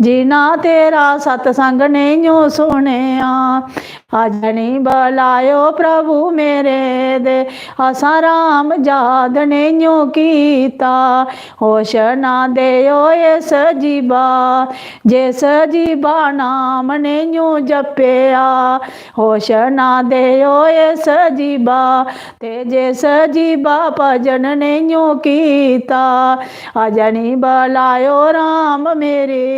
जिना तेरा सतसंग नेइयों सुनेआ। अजै नी बलायो प्रभु मेरे दे, असां राम याद नेइयों कीता। होश ना देओ इस जीबा, जिस जीबा नाम नेइयों जपेआ। होश ना देओ इस जीबा, ते जिस जीबा भजन नेइयों कीता। अजै नी बलायो राम मेरे,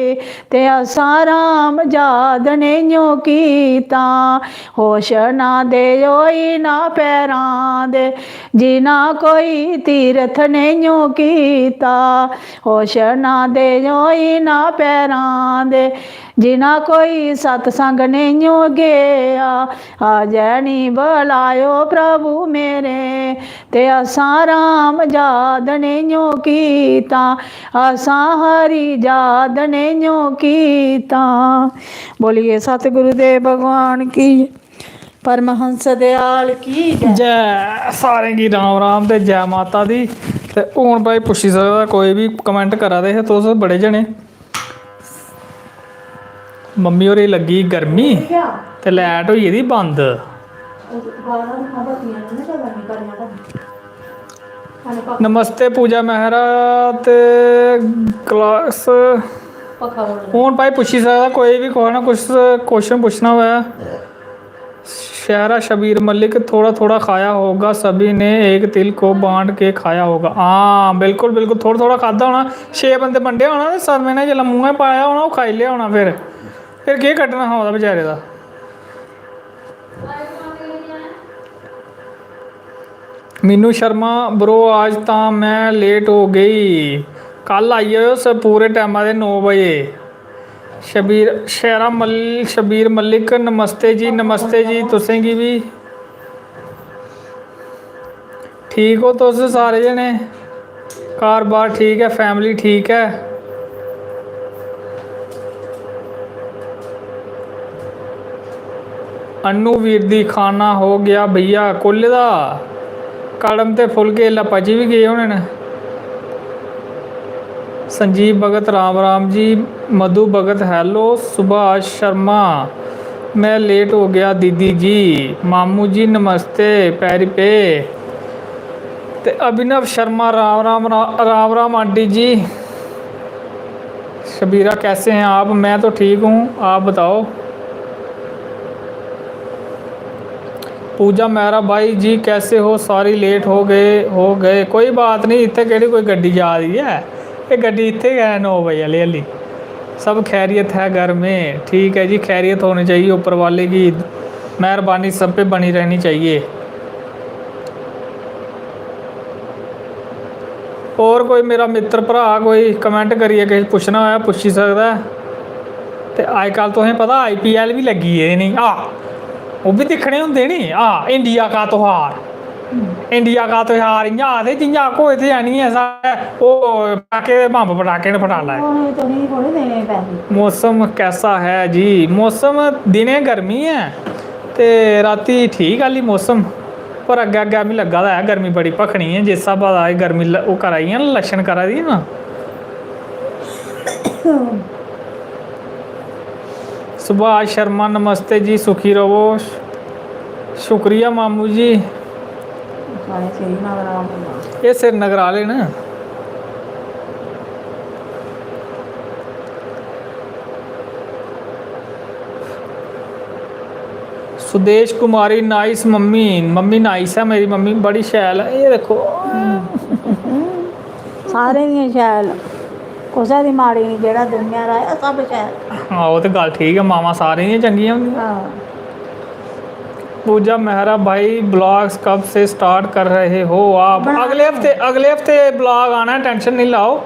ते असां राम याद नेइयों कीता। होश ना देओ इना पैरां दे, जिना कोई तीरथ नेइयों कीता। होश ना देओ इना पैरां दे, जिना कोई सतसंग नेइयों गेआ। अजै नी बलायो प्रभु मेरे, ते असां राम याद नेइयों कीता। असां हरि याद नेइयों कीता। बोलिए सतगुरुदेव भगवान की, परमहंस दयाल की जय। जय सारें गी राम राम ते जय माता दी। ते हून भाई पुच्छी सकदा कोई बी, comment करा दे हे तुस बड़े जने। मम्मी होरें गी लग्गी गर्मी ते light होई गेदी बंद। नमस्ते पूजा मेहरा ते class। हून भाई पुच्छी सकदा कोई बी, कुसै ने कुछ question पुच्छना होऐ। शैहरा शबीर मलिक, थोड़ा थोड़ा खाया होगा सभी ने, एक तिल को बांट के खाया होगा। हां बिल्कुल बिल्कुल, थोड़ा थोड़ा खादा होना, छे बंदे बंडेआ होना ते सतमें ने जिसलै मूंहै पाया होना, ओह् खाई लेआ होना। फिर फिर केह् कड्ढना हा ओह्दा बेचारे दा। मीनू शर्मा, bro आज तां मैं late हो गई, कल आई जाएओ स-, पूरे टैमा दे नौ बजे। शबीर, शैहरा मल-, शबीर मलिक, नमस्ते जी, नमस्ते जी तुसें गी बी। ठीक हो तुस सारे जने? घर बार ठीक ऐ, family ठीक ऐ? अन्नू वीर दी खाना हो गया भैया, कोल्ले दा? कड़म ते फुलके इसलै पची बी गे होने न। संजीव भगत राम राम जी, मधु भगत hello, सुभाष शर्मा मैं late हो गया दीदी जी, मामू जी नमस्ते पैरी पे। ते अभिनव शर्मा राम राम रा-, राम राम आंटी जी। शबीरा कैसे हैं आप? मैं तो ठीक हूँ, आप बताओ। पूजा मेहरा भाई जी कैसे हो? Sorry late हो गए, हो गए। कोई बात नहीं, इत्थै केह्ड़ी कोई गड्डी जा दी ऐ, एह् गड्डी इत्थै गै ऐ नौ बजे आह्ली आह्ली। सब खैरियत है घर में? ठीक है जी, खैरियत होनी चाहिए, ऊपर वाले की मेहरबानी सब पे बनी रहनी चाहिए। होर कोई मेरा मित्तर भ्राऽ कोई comment करियै किश पुच्छना होऐ, पुच्छी सकदा ऐ। ते अजकल तुसें पता, आईपीएल बी लग्गी गेदे नी। आ, ओह् बी दिक्खने होंदे नी। आ, इंडिया का त्योहार, इंडिया का त्योहार इ'यां आखदे जि'यां आखो इत्थै आनियै साढ़े ओह् पटाके, बम्ब पटाके न फटाला। मौसम कैसा है जी? मौसम दिनें गर्मी ऐ ते रातीं ठीक आह्ली मौसम, पर अग्गें अग्गें मिगी लग्गा दा ऐ गर्मी बड़ी भखनी ऐ। जिस स्हाबा दा एह् गर्मी ल-, ओह् करा दी ऐ ना, लक्षण करा दी ऐ ना। सुभाष शर्मा, नमस्ते जी, सुखी रवो। शुक्रिया मामू जी। साढ़े श्रीनगर आह्ला बंदा। एह् श्रीनगर आह्ले न। Sudesh Kumari, nice mummy. Mummy nice ऐ मेरी, मम्मी बड़ी शैल ऐ। एह् दिक्खो। सारें दियां शैल, कुसै दी माड़ी निं। जेह्ड़ा दुनिया राहेआ, सब शैल। हां, ओह् ते गल्ल ठीक ऐ, मावां सारें दियां चंगियां होंदियां। हां। पूजा मेहरा भाई, ब्लॉग्स कब से स्टार्ट कर रहे हो आप? बना अगले हफ्ते, अगले हफ्ते ब्लॉग आना है, टेंशन नहीं लाओ,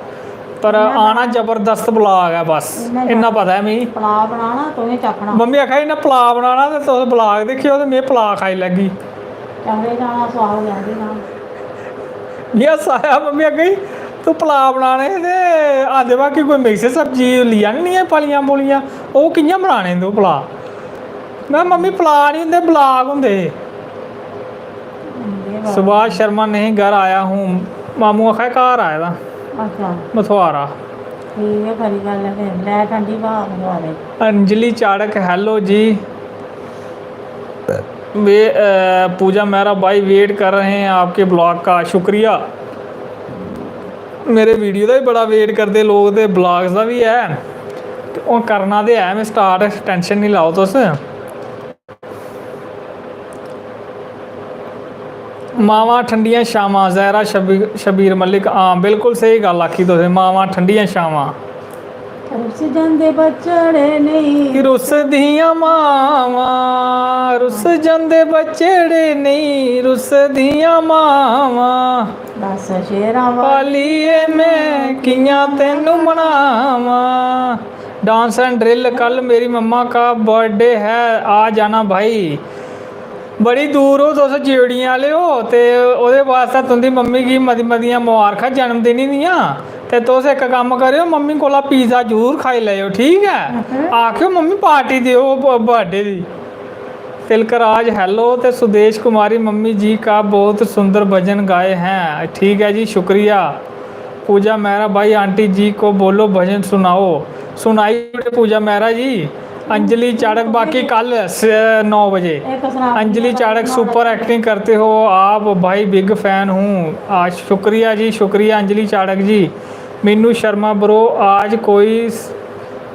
पर इन्ना आना जबरदस्त ब्लॉग है बस, इन्ना इन्ना पता है मिगी। पलाऽ बनाना, तुसें चक्खना। मम्मी आखा दी, "इन्ना पलाऽ बनाना ते तुस ब्लॉग दिक्खेओ ते में पलाऽ खाई लैगी।" चंगे जाना, सोआद लैंदे जाना। मिगी हास्सा आया, मम्मी आखा दी, "तूं पलाऽ बनाने ते आंदे बाकी कोई मिक्स सब्जी लेई आनी ऐ, फलियां फुलियां, ओह् कि'यां बनाने तूं पलाऽ?" में, "मम्मी, पलाऽ निं होंदे, ब्लॉग होंदे।" उं'दे बारे सुभाष शर्मा, नहीं, घर आया हूँ। मामू आखा दे घर आए दा, अच्छा, मथुआरा। ठीक ऐ, खरी गल्ल ऐ फिर। लै ठंडी ब्हा मथुआरे। अंजलि चाड़क, हेलो जी। वे, अ, पूजा मेहरा भाई, वेट कर रहे हैं आपके ब्लॉग का, शुक्रिया। मेरे वीडियो दा बी बड़ा वेट करदे लोग ते ब्लॉग्स दा बी ऐ, ते हून करना ते ऐ में स्टार्ट, टेंशन निं लैओ तुस। मावां ठंडियां छावां, जैहरा शबी-, शबीर मलिक। हां, बिल्कुल स्हेई गल्ल आखी तुसें, मावां ठंडियां छावां। रुस जंदे बच्चड़े नेईं। रुसदियां मावां, रुस जंदे बच्चड़े नेईं, रुसदियां मावां। दस शेरां वाली। पालिए में कि'यां तैनू मनावां। डांस एंड ड्रिल, कल मेरी मम्मा का बर्थडे है, आ जाना भाई। बड़ी दूर ओ तुस, ज्योड़ियें आह्ले ओ, ते ओह्दे बास्तै तुं'दी मम्मी गी मती मतियां मबारखां जन्मदिन दियां। ते तुस इक कम्म करेओ, मम्मी कोला पिज़्ज़ा जरूर खाई लैएओ, ठीक ऐ? आखेओ, "मम्मी, पार्टी देओ ब-, बर्थडे दी।" तिलकराज, हेलो, ते सुदेश कुमारी, मम्मी जी का बहुत सुंदर भजन गाए हैं। ठीक है जी, शुक्रिया। पूजा मेहरा भाई, आंटी जी को बोलो भजन सुनाओ। सुनाई ओड़े पूजा मेहरा जी। अंजलि चाड़क, बाकी कल स-, नौ बजे। अंजलि चाड़क, सुपर एक्टिंग करते हो आप भाई, बिग फैन हूँ। आ, शुक्रिया जी, शुक्रिया अंजलि चाड़क जी। मीनू शर्मा, ब्रो, आज कोई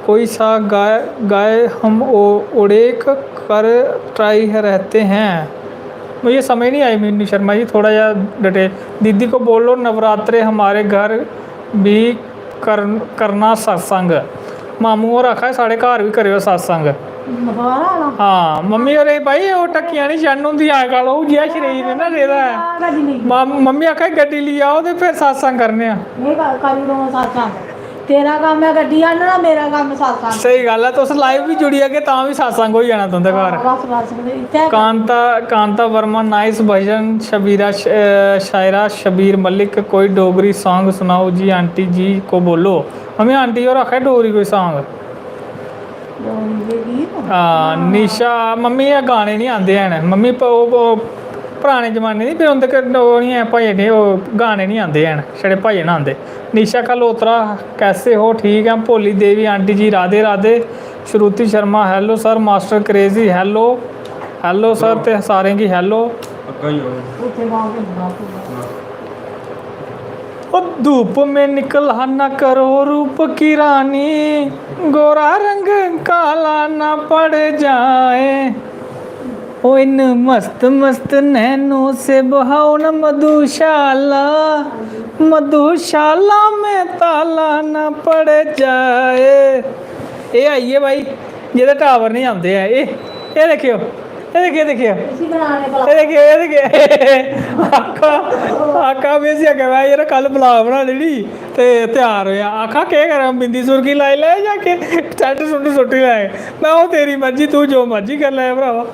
कोई सा गाय, गाय हम ओ-, उड़ेक कर ट्राई रहते हैं। मुझे समझ नहीं आई मीनू शर्मा जी, थोड़ा जा डिटेल। दीदी को बोलो, नवरात्रे हमारे घर भी कर, करना सत्संग। मामू होर आखा दे, "साढ़े घर बी करेओ सत्संग।" मथुआरा आह्ला। हां, मम्मी होरें, भाई, ओह् ढक्कियां निं चढ़न होंदियां अजकल, ओह् जेहा शरीर निं ना रेह्दा ऐ। गड्डी लेई। मम-, मम्मी आखा दे, "गड्डी लेई आओ ते फिर सत्संग करने आं।" में क-, करी ओड़ो सत्संग। तेरा कम्म ऐ गड्डी आह्नना, मेरा कम्म सत्संग। स्हेई गल्ल ऐ, तुस लाइव बी जुड़ी जागे तां बी सत्संग होई जाना तुं'दे घर। बस, बस, इत्थै कांता, कांता वर्मा, नाइस भजन, शबीरा श-, अ, शायरा शबीर मलिक, कोई डोगरी सॉन्ग सुनाओ जी, आंटी जी को बोलो। मम्मी, आंटी होर आखा दे डोगरी कोई सॉन्ग। डोगरी दे गीत। हां, निशा, मम्मी, एह् गाने निं आंदे हैन। मम्मी, प-, ओह्, ओह् पराने जमाने दी, फिर उं'दे कोल ओह् निं ऐ, भजन निं, ओह् गाने निं आंदे हैन, छड़े भजन आंदे। निशा कल्होत्रा, कैसे हो? ठीक ऐ। Bholi Devi aunty ji, Radhe Radhe. Shruti Sharma, hello sir. Master crazy, hello. Hello sir, ते सारें गी हेलो। अग्गें ही आओ। उत्थै गाओ, उत्थै गाओ। ओ धूप में निकला ना करो रूप की रानी, गोरा रंग काला ना पड़ जाए। ओ इन मस्त मस्त नैनों से बहाओ ना मधुशाला, मधुशाला में ताला ना पड़ जाए। एह् आई गे भाई, जेह्दे टावर निं आंदे ऐ। एह्, एह् दिक्खेओ, एह् दिक्खेआ, दिक्खेआ। इसी बनाने भला। एह् दिक्खेआ, एह् दिक्खेआ। आखा, आखा में इसी आखेआ, "में यरा कल vlog बनाने नी, ते त्यार होएआ।" आखा, "केह् करां, बिंदी सुर्खी लाई लै जां केह्, tent सुंट सुट्टी लै?" में, "ओह् तेरी मर्जी, तूं जो मर्जी करी लै भ्रावा।"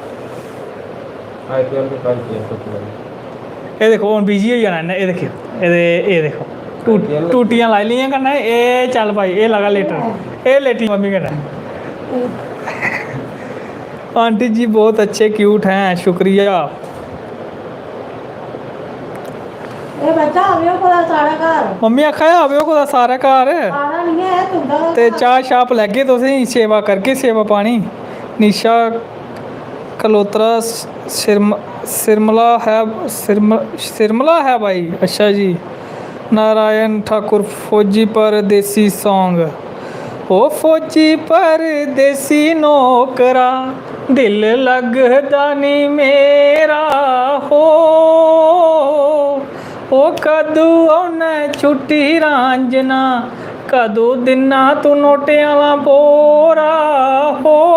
IPL ते कल IPL तो पूरा। एह् दिक्खो, हून busy होई जाना इन्नै। एह् दिक्खेओ, एह् दे, एह् दिक्खो, टू-, टूटियां लाई लेइयां कन्नै। एह् चल भाई, एह् लगा लेटन, एह् लेटी मम्मी कन्नै। आंटी जी बहुत अच्छे, cute हैं, शुक्रिया। एह् बच्चा, आवेओ कुतै साढ़े घर। मम्मी आखा दे, "आवेओ कुतै साढ़े घर।" साढ़ा निं ऐ, तुं'दा गै ते घर। चाह् शाह् पलैगे तुसेंगी, सेवा करगे, सेवा पानी। निशा कलोत्रा सिरम-, सिरमला है, सिरम-, सिरमला है भाई। अच्छा जी। नारायण ठाकुर, फौजी परदेसी song। ओ फौजी परदेसी नौकरा, दिल लगदा नी मेरा हो। ओ कदू औना छुट्टी रांझना, कदू दिना तू नोटें आह्ला बोरा हो।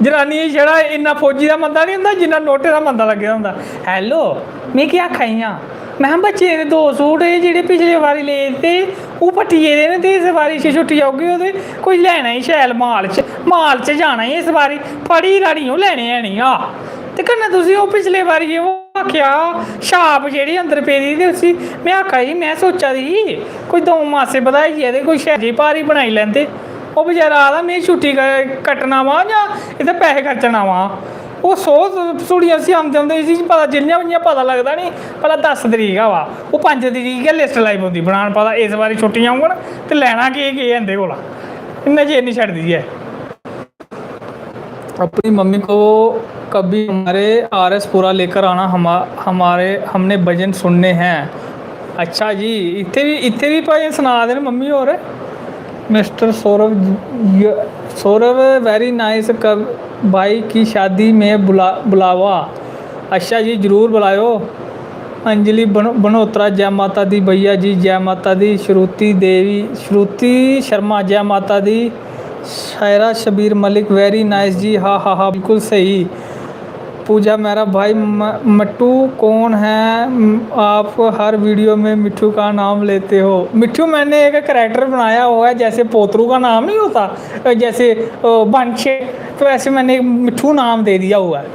जनानियें गी छड़ा इन्ना फौजी दा मंदा निं होंदा जिन्ना नोटें दा मंदा लग्गे दा होंदा। "Hello, में केह् आखा दी आं? में बच्चें दे दो सूट, एह् जेह्ड़े पिछले बारी ले ते ओह् फट्टी गेदे न, ते इस बारी इसी छुट्टी औगे ओ ते कोई लैना ई शैल माल च, माल च जाना ई इस बारी, फड़ी दा निं ओह् लैने हैन ई।" आ, ते कन्नै तुसें ओह् पिछले बारी ओह् आखेआ, छाप जेह्ड़ी अंदर पेदी, ते उसी में आखा दी, में सोचा दी ही कोई द'ऊं मासे बधाइयै ते कोई शैल जेही भारी बनाई लैंदे। ओह् बेचारा आखदा, "में छुट्टी क-, कट्टना वा जां इत्थै पैसे खर्चना वा?" ओह् सौ सूड़ियां उसी औंदे औंदे इसी पता, जि'यां, इ'यां पता लगदा नी भला दस तरीक ऐ वा, ओह् पंज तरीक गै list लाई पौंदी बनान, पता इस बारी छुट्टियां होङन ते लैना केह् केह् ऐ इं'दे कोला, इन्ना चिर निं छड्डदी ऐ। अपनी मम्मी को कभी हमारे RS पूरा लेकर आना, हमा-, हमारे, हमने भजन सुनने हैं। अच्छा जी, इत्थै बी, इत्थै बी भजन सना दे न मम्मी होर। मिस्टर सौरभ, य-, सौरभ, very nice। कब भाई की शादी में बुला-, बुलावा? अच्छा जी, जरूर बुलायो। अंजलि बन-, बनोत्रा, जै माता दी भैया जी, जै माता दी। श्रुति देवी, श्रुति शर्मा, जै माता दी। शायरा शबीर मलिक, very nice जी, हा हा हा, बिल्कुल सही। पूजा मेहरा, भाई म-, मट्टू कौन है? म-, आप हर वीडियो में मिट्ठू का नाम लेते हो। मिट्ठू मैंने एक character बनाया हुआ है, जैसे पोतरू का नाम नहीं होता, जैसे, अ, वंश, तो ऐसे मैंने एक मिट्ठू नाम दे दिया हुआ है।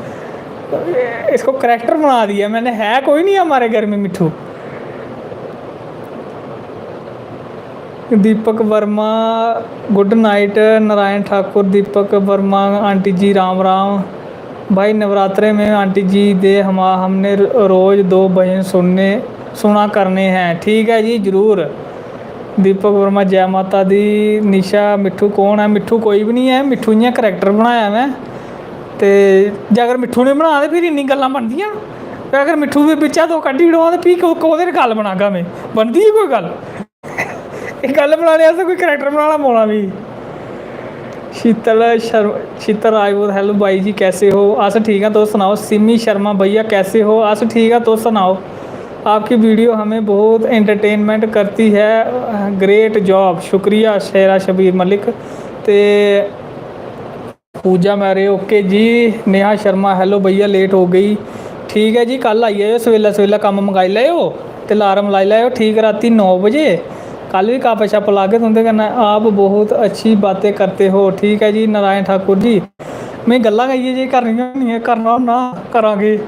इसको character बना दिया मैंने, है कोई नहीं हमारे घर में मिट्ठू। Deepak Verma, good night। Narayan Thakur, Deepak Verma, aunty जी राम राम। भाई, नवरात्रे में आंटी जी दे हमा-, हमने र-, रोज दो भजन सुनने, सुना करने हैं। ठीक है जी, जरूर। दीपक वर्मा, जै माता दी। निशा, मिट्ठू कौन ऐ? मिट्ठू कोई बी निं ऐ, मिट्ठू इ'यां character बनाया में। ते जे अगर मिट्ठू ने बना ते फिर इन्नी गल्लां बनदियां न। ते अगर मिट्ठू दे बिच्चा दो कड्ढी ओड़ो ते फ्ही को-, कोह्दे नै गल्ल बनागा में? बनदी ऐ कोई गल्ल? एह् गल्ल बनाने आस्तै कोई character बनाना पौना मिगी। शीतल शर्म-, शीतल राजपूत, hello भाई जी, कैसे हो? अस ठीक आं, तुस सनाओ। सिमी शर्मा, भैया कैसे हो? अस ठीक आं, तुस सनाओ। आपकी वीडियो हमें बहुत entertainment करती है। Great job। शुक्रिया शेरा शबीर मलिक। ते पूजा मैरे, OK जी। नेहा शर्मा, hello भैया, late हो गई। ठीक ऐ जी, कल आई जाएओ, सवेला सवेला कम्म मकाई लैएओ ते alarm लाई लैएओ ठीक रातीं नौ बजे। कल बी गप्प शप्प लागे तुं'दे कन्नै। आप बहुत अच्छी बातें करते हो। ठीक ऐ जी नारायण ठाकुर जी, में गल्लां गै इ'यै जेही करनियां होंदियां, करना होन्ना, करां केह्।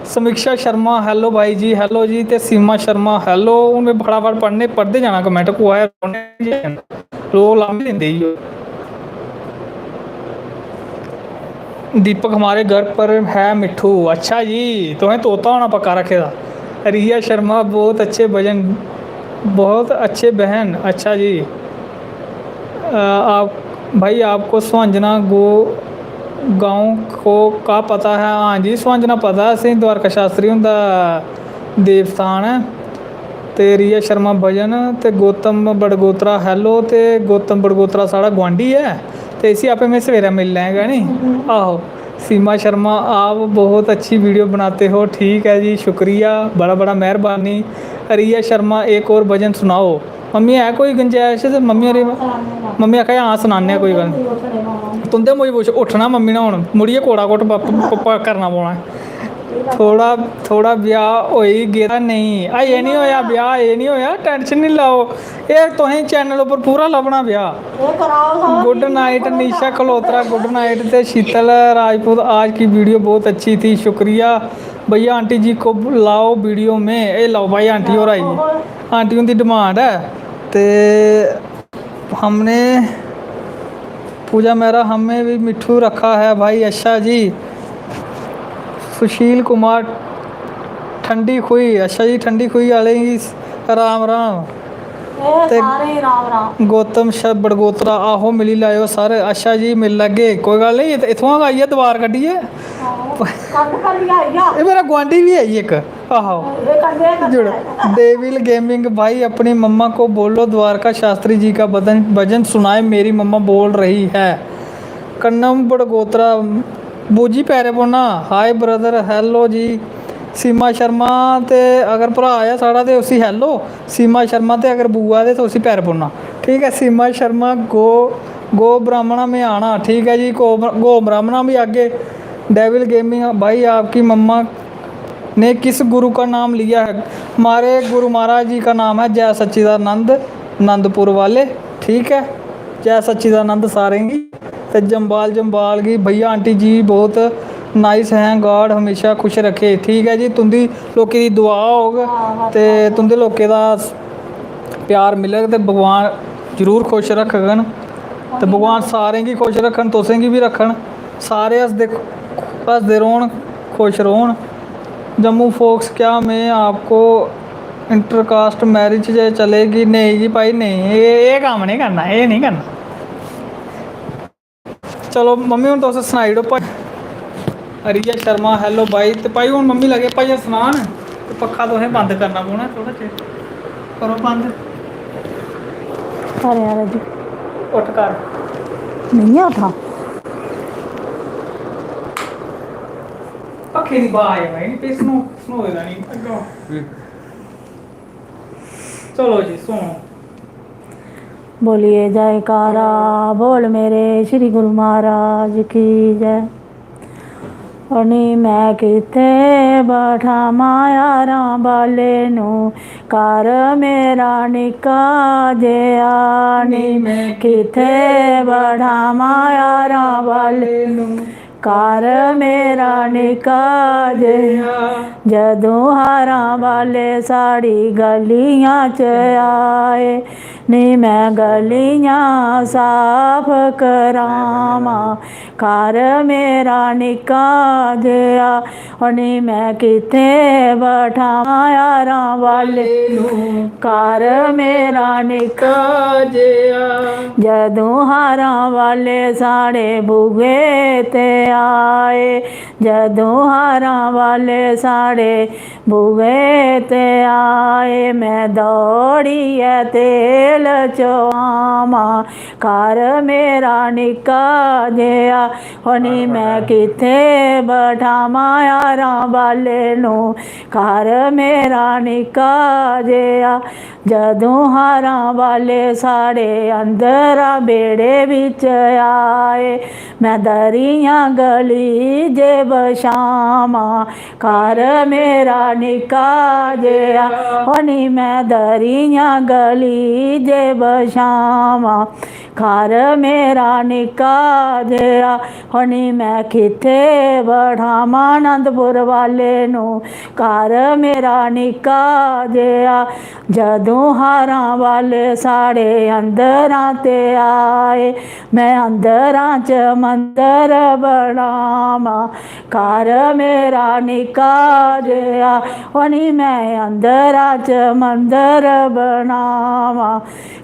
समीक्षा शर्मा, hello भाई जी, hello जी। ते सीमा शर्मा, hello। हून में फटाफट पढ़ने, पढ़दे जाना comment, कुसै रोने लोक लांबे लेंदे ही। दीपक, हमारे घर पर है मिट्ठू। अच्छा जी, तुसें तोता होना पक्का रक्खे दा। रिया शर्मा, बहुत अच्छे भजन, बहुत अच्छे बहन। अच्छा जी। अ, आप, भाई, आपको सुहांजना गो-, गांव को का पता है? हाँ जी, सुहांजना पता ऐ असेंगी, द्वारका शास्त्री हुंदा देव स्थान ऐ। ते रिया शर्मा भजन ते गौतम बड़गोत्रा, hello। ते गौतम बड़गोत्रा साढ़ा गुआंढी ऐ, ते इसी आपे में सवेरै मिली लैंग, है नी? आहो। सीमा शर्मा, आप बहुत अच्छी वीडियो बनाते हो। ठीक है जी, शुक्रिया, बड़ा बड़ा मेहरबानी। रिया शर्मा, एक और भजन सुनाओ। मम्मी, है कोई गुंजाइश ते मम्मी होरें, मम्मी आखा दे, "हां, सनाने आं, कोई गल्ल निं।" तुं'दे मूजब उस-, उट्ठना मम्मी ने हून, मुड़ियै कोड़ा कोट प-, प-, प-, करना पौना ऐ। थोड़ा, थोड़ा ब्याह होई गेदा नेईं, अजें निं होया ब्याह, अजें निं होया, tension निं लैओ। एह् तुसें channel उप्पर पूरा लब्भना ब्याह। गुड नाइट निशा खलोत्रा, गुड नाइट। ते शीतल राजपूत, आज की वीडियो बहुत अच्छी थी, शुक्रिया। भैया आंटी जी को लाओ वीडियो में। एह् लैओ भाई, आंटी होर आई गे। आंटी हुंदी demand ऐ। ते हमने, पूजा मेहरा, हमें भी मिट्ठू रखा है भाई। अच्छा जी। सुशील कुमार ठंडी खूही, अच्छा जी, ठंडी खूही आह्लें गी राम राम। एह् ते सारें गी राम राम। गौतम श-, बड़गोत्रा, आहो, मिली लैओ सर। अच्छा जी, मिली लैगे, कोई गल्ल निं। इत्थ-, इत्थुआं गै आई गेआ, दवार कड्ढियै। आहो, कड्ढ कड्ढियै आई गेआ। एह् मेरा गुआंढी बी आई इक, आहो। एह् कड्ढियै, कड्ढियै जुड़। आई गेआ। डेविल गेमिंग भाई, अपनी मम्मा को बोलो, द्वारका शास्त्री जी का भजन, भजन सुनाए, मेरी मम्मा बोल रही है। कन्नम बड़गोत्रा, बूजी पैरे पौना। हाय ब्रदर, हेलो जी। सीमा शर्मा ते अगर भ्राऽ ऐ साढ़ा ते उसी हेलो, सीमा शर्मा ते अगर बुआ ऐ ते उसी पैर पौना। ठीक ऐ, सीमा शर्मा, गो, गो ब्राह्मणा में आना। ठीक ऐ जी, गो, गो ब्राह्मणा भी आगे। डेविल गेमिंग भाई, आपकी मम्मा ने किस गुरु का नाम लिया है? हमारे गुरु महाराज जी का नाम है जय सच्चिदानंद, आनंदपुर वाले। ठीक ऐ, जय सच्चिदानंद सारें गी। ते जम्बाल, जम्बाल गी भैया आंटी जी बहुत nice हैं, God हमेशा खुश रखे। ठीक ऐ जी, तुं'दी लोकें दी दुआ होग ते तुं'दे लोकें दा प्यार मिलग ते भगवान जरूर खुश रखङन। ते भगवान सारें गी खुश रक्खन, तुसें गी बी रक्खन। सारे हसदे, हसदे रौह्न, खुश रौह्न। जम्मू फोक्स, क्या मैं आपको intercaste marriage च चलेगी? नेईं जी भाई, नेईं, एह्, एह् कम्म निं करना, एह् निं करना। चलो मम्मी, हून तुस सनाई ओड़ो भाई। रिया शर्मा, हेलो भाई। ते भाई, हून मम्मी लगे भाई सनान, ते पक्खा तुसें बंद करना पौना थोह्ड़ा चिर। करो बंद। अरे यार जी। उठ कर। नेईं उठां। पक्खे दी ब्हा ऐ भाई, निं पे snow, snow दा निं अग्गों। चलो जी, सुनो। बोलिए जयकारा, बोल मेरे श्री गुरु महाराज की जय। नी मैं कित्थे बठावां यारां बाले नू, घर मेरा निक्का जेहा। नी मैं कित्थे बठावां यारां बाले नू, घर मेरा निक्का जेहा। जदूं हारां वाले साढ़ी गलियां च आए, नी मैं गलियां साफ करावां। घर मेरा निक्का जेहा, ओ नी मैं कित्थे बठावां यारां वाले नू, घर मेरा निक्का जेहा। जदूं हारां वाले साढ़े बुगे ते आए, जदूं हारां वाले साढ़े बुगे ते आए, मैं दौड़ियै तेल चोआवां। घर मेरा निक्का जेहा, ओ नी मैं कित्थे बठावां यारां बाले नू। घर मेरा निक्का जेहा, जदूं हारां वाले साढ़े अंदरा बेड़े बिच आए, मैं दरियां गली जे बछावां। घर मेरा निक्का जेहा, ओ नी मैं दरियां गली जे बछावां। घर मेरा निक्का जेहा, ओ नी मैं कित्थे बठावां आनंदपुर वाले नू। घर मेरा निक्का जेहा, जदूं हारां वाले साढ़े अंदरां ते आए, मैं अंदरां च मंदर बनावां। घर मेरा निक्का जेहा, ओ नी मैं अंदरां च मंदर बनावां।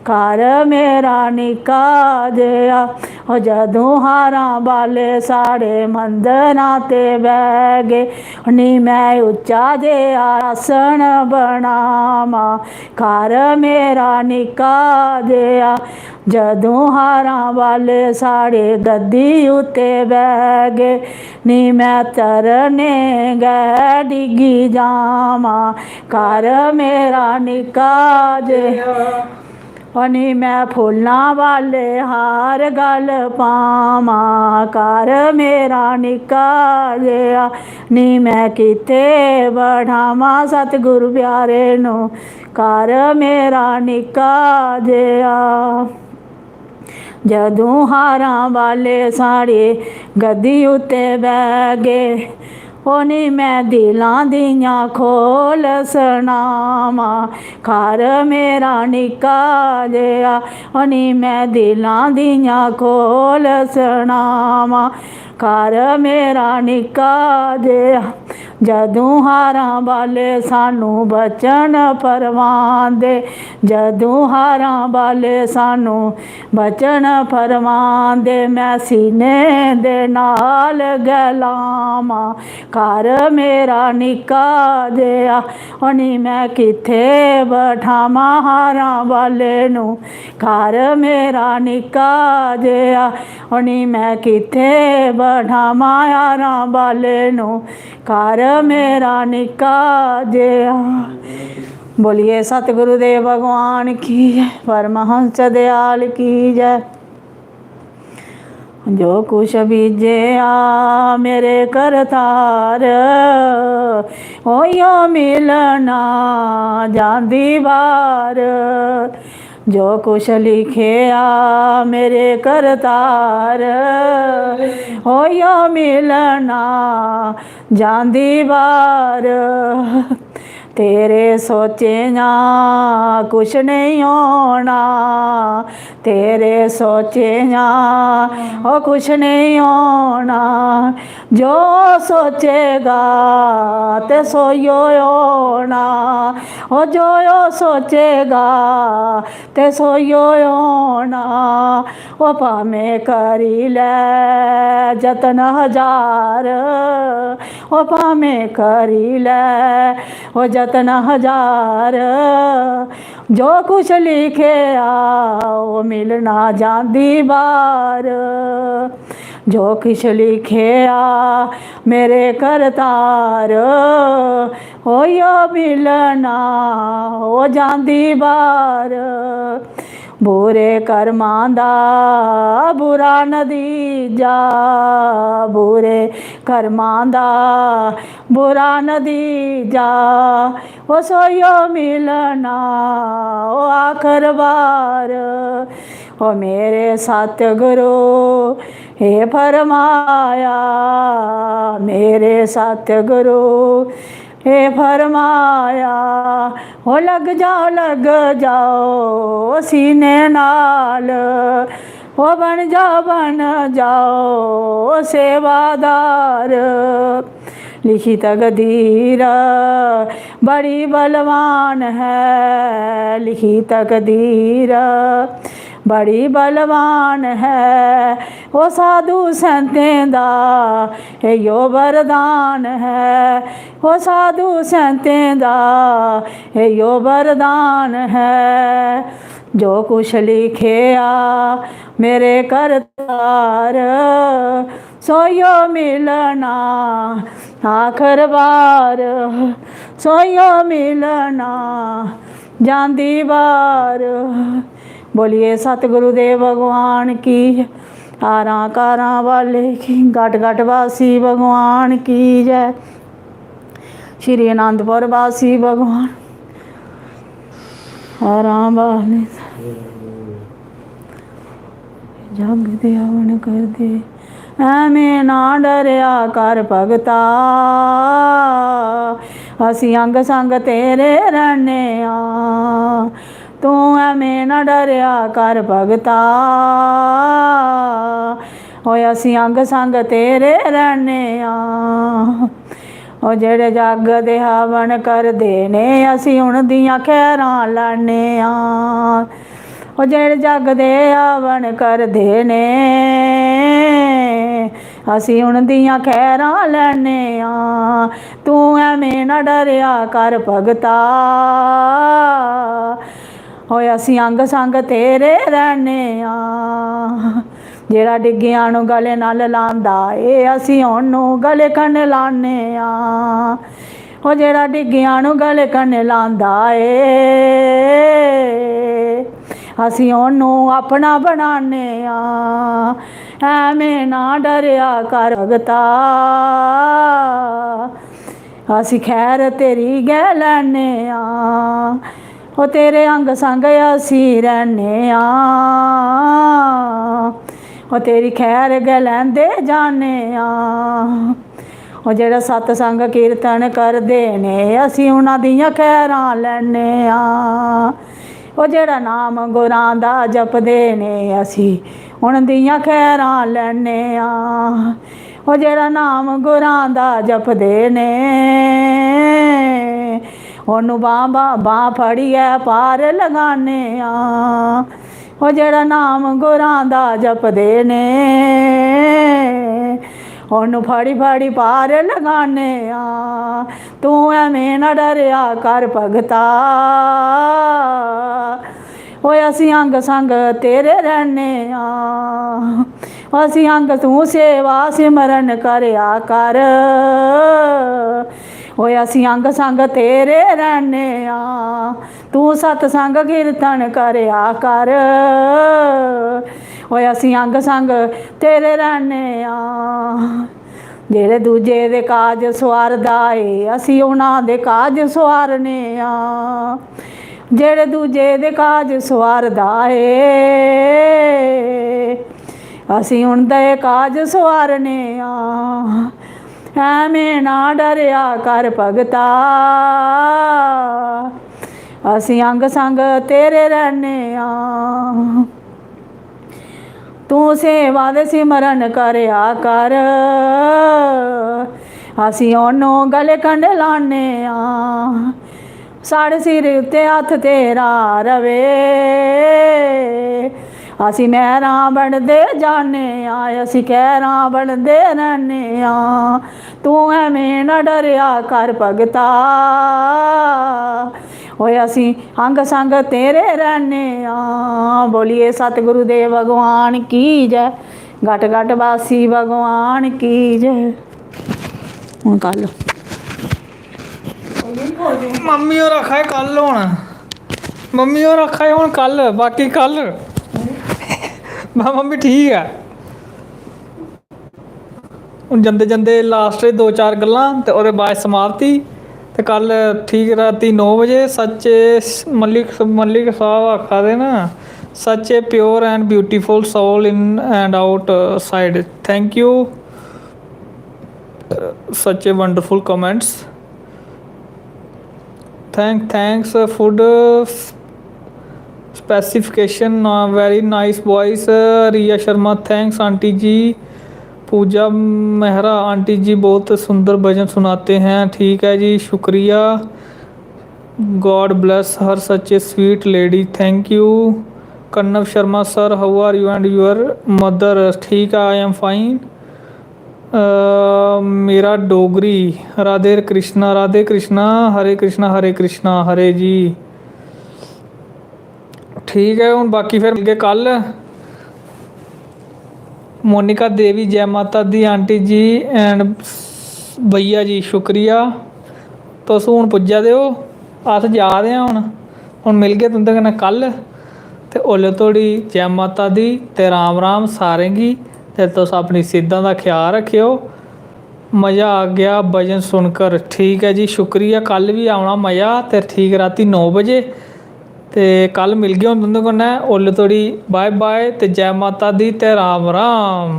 घर मेरा निक्का जेहा, ओ जदूं हारां बाले साढ़े मंदरां ते बह गे, नी मैं उच्चा जेहा आसन बनावां। घर मेरा निक्का जेहा, जदूं हारां बाले साढ़े गद्दी उत्ते बह गे, नी मैं तरने गै डिग्गी जावां। घर मेरा निक्का जेहा, ओ नी मैं फुल्लां वाले हार गल पावां, घर मेरा निक्का जेहा, नी मैं कित्थे बठावां सतगुरु प्यारे नू, घर मेरा निक्का जेहा। जदूं हारां वाले साढ़े गद्दी उत्ते बह गए, ओ नी मैं दिलां दियां खोल सनावां, घर मेरा निक्का जेहा, ओ नी मैं दिलां दियां खोल सनावां, घर मेरा निक्का जेहा। जदूं हारां वाले सानू बचन फरमांदे, जदूं हारां वाले सानू बचन फरमांदे, मैं सीने दे नाल गै लावां, घर मेरा निक्का जेहा। ओ नी मैं कित्थे बठावां हारां वाले नू, घर मेरा निक्का जेहा। ओ नी मैं कित्थे बठावां हारां वाले नू, घर मेरा निक्का जेहा। बोलिए सतगुरुदेव भगवान की जय, परमहंस दयाल की जय। जो कुछ बीजेआ मेरे करतार, ओयो मिलना जांदी बार। जो कुछ लिखेआ मेरे करतार, ओयो मिलना जांदी बार। तेरे सोचे जा कुछ नहीं होना, तेरे सोचे जा ओ कुछ नहीं होना। जो सोचेगा ते सोयो होना, ओ जो ओ सोचेगा ते सोयो होना। ओ भामें करी लै जतन हजार, ओ भामें करी लै ओ जतन हजार। जो कुछ लिखेआ ओ मिलना जांदी बार, जो किश लिखेआ मेरे करतार, ओयो मिलना ओ जांदी बार। बुरे कर्मां दा बुरा नतीजा, बुरे कर्मां दा बुरा नतीजा, ओ सोयो मिलना ओ आखर बार। ओ मेरे सतगुरु ए फरमाया, मेरे सतगुरु ए फरमाया, ओ लग जाओ, लग जाओ सीने नाल, ओ बन जाओ, बन जाओ सेवादार। लिखी तकदीर बड़ी बलवान है, लिखी तकदीर बड़ी बलवान है। ओ साधु संतें दा एह्यो वरदान है, ओ साधु संतें दा एह्यो वरदान है। जो कुछ लिखेआ मेरे करतार, सोयो मिलना आखर बार, सोयो मिलना जांदी बार। बोलिए सतगुरुदेव भगवान की, हारां कारां वाले की, घट घट वासी भगवान की जय। श्री अनंदपुर वासी भगवान, हारां वाले जग दे हवन करदे, ऐवें ना डरेआ कर भगता, असी अंग संग तेरे रहने आ। तू ऐवें ना डरेआ कर भगता, ओए असी अंग संग तेरे रहने आ। ओ जेह्ड़े जग दे हवन करदे ने, असी उन दियां खैरां लैने आ। ओ जेह्ड़े जग दे हवन करदे ने, असी उन दियां खैरां लैने आ। तू ऐवें ना डरेआ कर भगता, ओए असी अंग संग तेरे रहने आ। जेह्ड़ा डिग्गियां नू गले नाल लांदा ए, असी ओनू गले कन्नै लाने आ। ओ जेह्ड़ा डिग्गियां नू गले कन्नै लांदा ए, ਅਸੀਂ ਉਹਨੂੰ ਆਪਣਾ ਬਣਾਨੇ ਆ। ਐਵੇਂ ਨਾ ਡਰਿਆ ਕਰ ਭਗਤਾ, ਅਸੀਂ ਖੈਰ ਤੇਰੀ ਗਹਿ ਲੈਨੇ ਆ। ਉਹ ਤੇਰੇ ਅੰਗ ਸੰਗ ਅਸੀਂ ਰਹਿਨੇ ਆ, ਉਹ ਤੇਰੀ ਖੈਰ ਗਹਿ ਲੈਂਦੇ ਜਾਨੇ ਆ। ਉਹ ਜਿਹੜਾ ਸਤਸੰਗ ਕੀਰਤਨ ਕਰਦੇ ਨੇ, ਅਸੀਂ ਉਹਨਾਂ ਦੀਆਂ ਖੈਰਾਂ ਲੈਨੇ ਆ। ਉਹ ਜਿਹੜਾ ਨਾਮ ਗੁਰਾਂ ਦਾ ਜਪਦੇ ਨੇ, ਅਸੀਂ ਉਹਨਾਂ ਦੀਆਂ ਖੈਰਾਂ ਲੈਨੇ ਆ। ਉਹ ਜਿਹੜਾ ਨਾਮ ਗੁਰਾਂ ਦਾ ਜਪਦੇ ਨੇ, ਉਹਨੂੰ ਬਾਂਹ, ਬਾਂਹ, ਬਾਂਹ ਫੜੀਏ ਪਾਰ ਲਗਾਨੇ ਆ। ਉਹ ਜਿਹੜਾ ਨਾਮ ਗੁਰਾਂ ਦਾ ਜਪਦੇ ਨੇ, ਉਹਨੂੰ ਫੜੀ ਫੜੀ ਪਾਰ ਲਗਾਨੇ ਆ। ਤੂੰ ਐਵੇਂ ਨਾ ਡਰਿਆ ਕਰ ਭਗਤਾ, ਓਏ ਅਸੀਂ ਅੰਗ ਸੰਗ ਤੇਰੇ ਰਹਿਨੇ ਆ। ਅਸੀਂ ਅੰਗ, ਤੂੰ ਸੇਵਾ ਸਿਮਰਨ ਕਰਿਆ ਕਰ। ਓਏ ਅਸੀਂ ਅੰਗ ਸੰਗ ਤੇਰੇ ਰਹਿਨੇ ਆ, ਤੂੰ ਸਤਸੰਗ ਕੀਰਤਨ ਕਰਿਆ ਕਰ। ਓਏ ਅਸੀਂ ਅੰਗ ਸੰਗ ਤੇਰੇ ਰਹਿਨੇ ਆ। ਜਿਹੜੇ ਦੂਜੇ ਦੇ ਕਾਜ ਸਵਾਰਦਾ ਏ, ਅਸੀਂ ਉਹਨਾਂ ਦੇ ਕਾਜ ਸਵਾਰਨੇ ਆ। ਜਿਹੜੇ ਦੂਜੇ ਦੇ ਕਾਜ ਸਵਾਰਦਾ ਏ, ਅਸੀਂ ਉਹਨਾਂ ਦੇ ਕਾਜ ਸਵਾਰਨੇ ਆ। ਐਵੇਂ ਨਾ ਡਰਿਆ ਕਰ ਭਗਤਾ, ਅਸੀਂ ਅੰਗ ਸੰਗ ਤੇਰੇ ਰਹਿਨੇ ਆ। ਤੂੰ ਸੇਵਾ ਦੇ ਸਿਮਰਨ ਕਰਿਆ ਕਰ, ਅਸੀਂ ਉਹਨੂੰ ਗਲੇ ਕੰਡੇ ਲਾਨੇ ਆ। ਸਾਡੇ ਸਿਰ ਉੱਤੇ ਹੱਥ ਤੇਰਾ ਰਵੇ, ਅਸੀਂ ਮਹਿਰਾਂ ਬਣਦੇ ਜਾਨੇ ਆ, ਅਸੀਂ ਖੈਰਾਂ ਬਣਦੇ ਰਹਿਨੇ ਆ। ਤੂੰ ਐਵੇਂ ਨਾ ਡਰਿਆ ਕਰ ਭਗਤਾ, ਓਏ ਅਸੀਂ ਅੰਗ ਸੰਗ ਤੇਰੇ ਰਹਿਨੇ ਆ। ਬੋਲੀਏ ਸਤਿਗੁਰੂ ਦੇਵ ਭਗਵਾਨ ਕੀ ਜੈ, ਘਟ ਘਟ ਵਾਸੀ ਭਗਵਾਨ ਕੀ ਜੈ। ਹੁਣ ਕੱਲ मम्मी और आखा है कल होना। मम्मी और आखा है हूँ कल, बाकी कल। मैं मम्मी ठीक है। हूँ जंदे जंदे लास्ट दो चार गल्लां ते ओह्दे बाद समाप्ति। ते कल ठीक राती नौ बजे सच्चे मलिक मलिक साहब आखा दे ना, such a pure and beautiful soul in and out side। Thank you। Such a wonderful comments। Thank thanks food specification। Very nice voice। Riya Sharma, thanks aunty ji. Puja Mehra, aunty जी बहुत सुंदर भजन सुनाते हैं। ठीक है जी, शुक्रिया। God bless her, such a sweet lady। Thank you। Karnav Sharma sir, how are you and your mother? ठीक है, I am fine। मेरा डोगरी। राधे कृष्णा, राधे कृष्णा, हरे कृष्णा, हरे कृष्णा, हरे जी। ठीक ऐ, हून बाकी फिर मिलगे कल। मोनिका देवी, जै माता दी आंटी जी and भैया जी, शुक्रिया। तुस हून पुज्जा दे ओ, अस जा दे आं हून। हून मिलगे तुं'दे कन्नै कल। ते ओल्लै धोड़ी जै माता दी ते राम राम सारें गी। ते तुस अपनी सेह्तां दा ख्याल रक्खेओ। मज़ा आ गया भजन सुनकर। ठीक ऐ जी, शुक्रिया। कल बी औना मज़ा ते ठीक रातीं नौ बजे। ते कल मिलगे हून तुं'दे कन्नै। ओल्लै धोड़ी bye bye ते जै माता दी ते राम राम।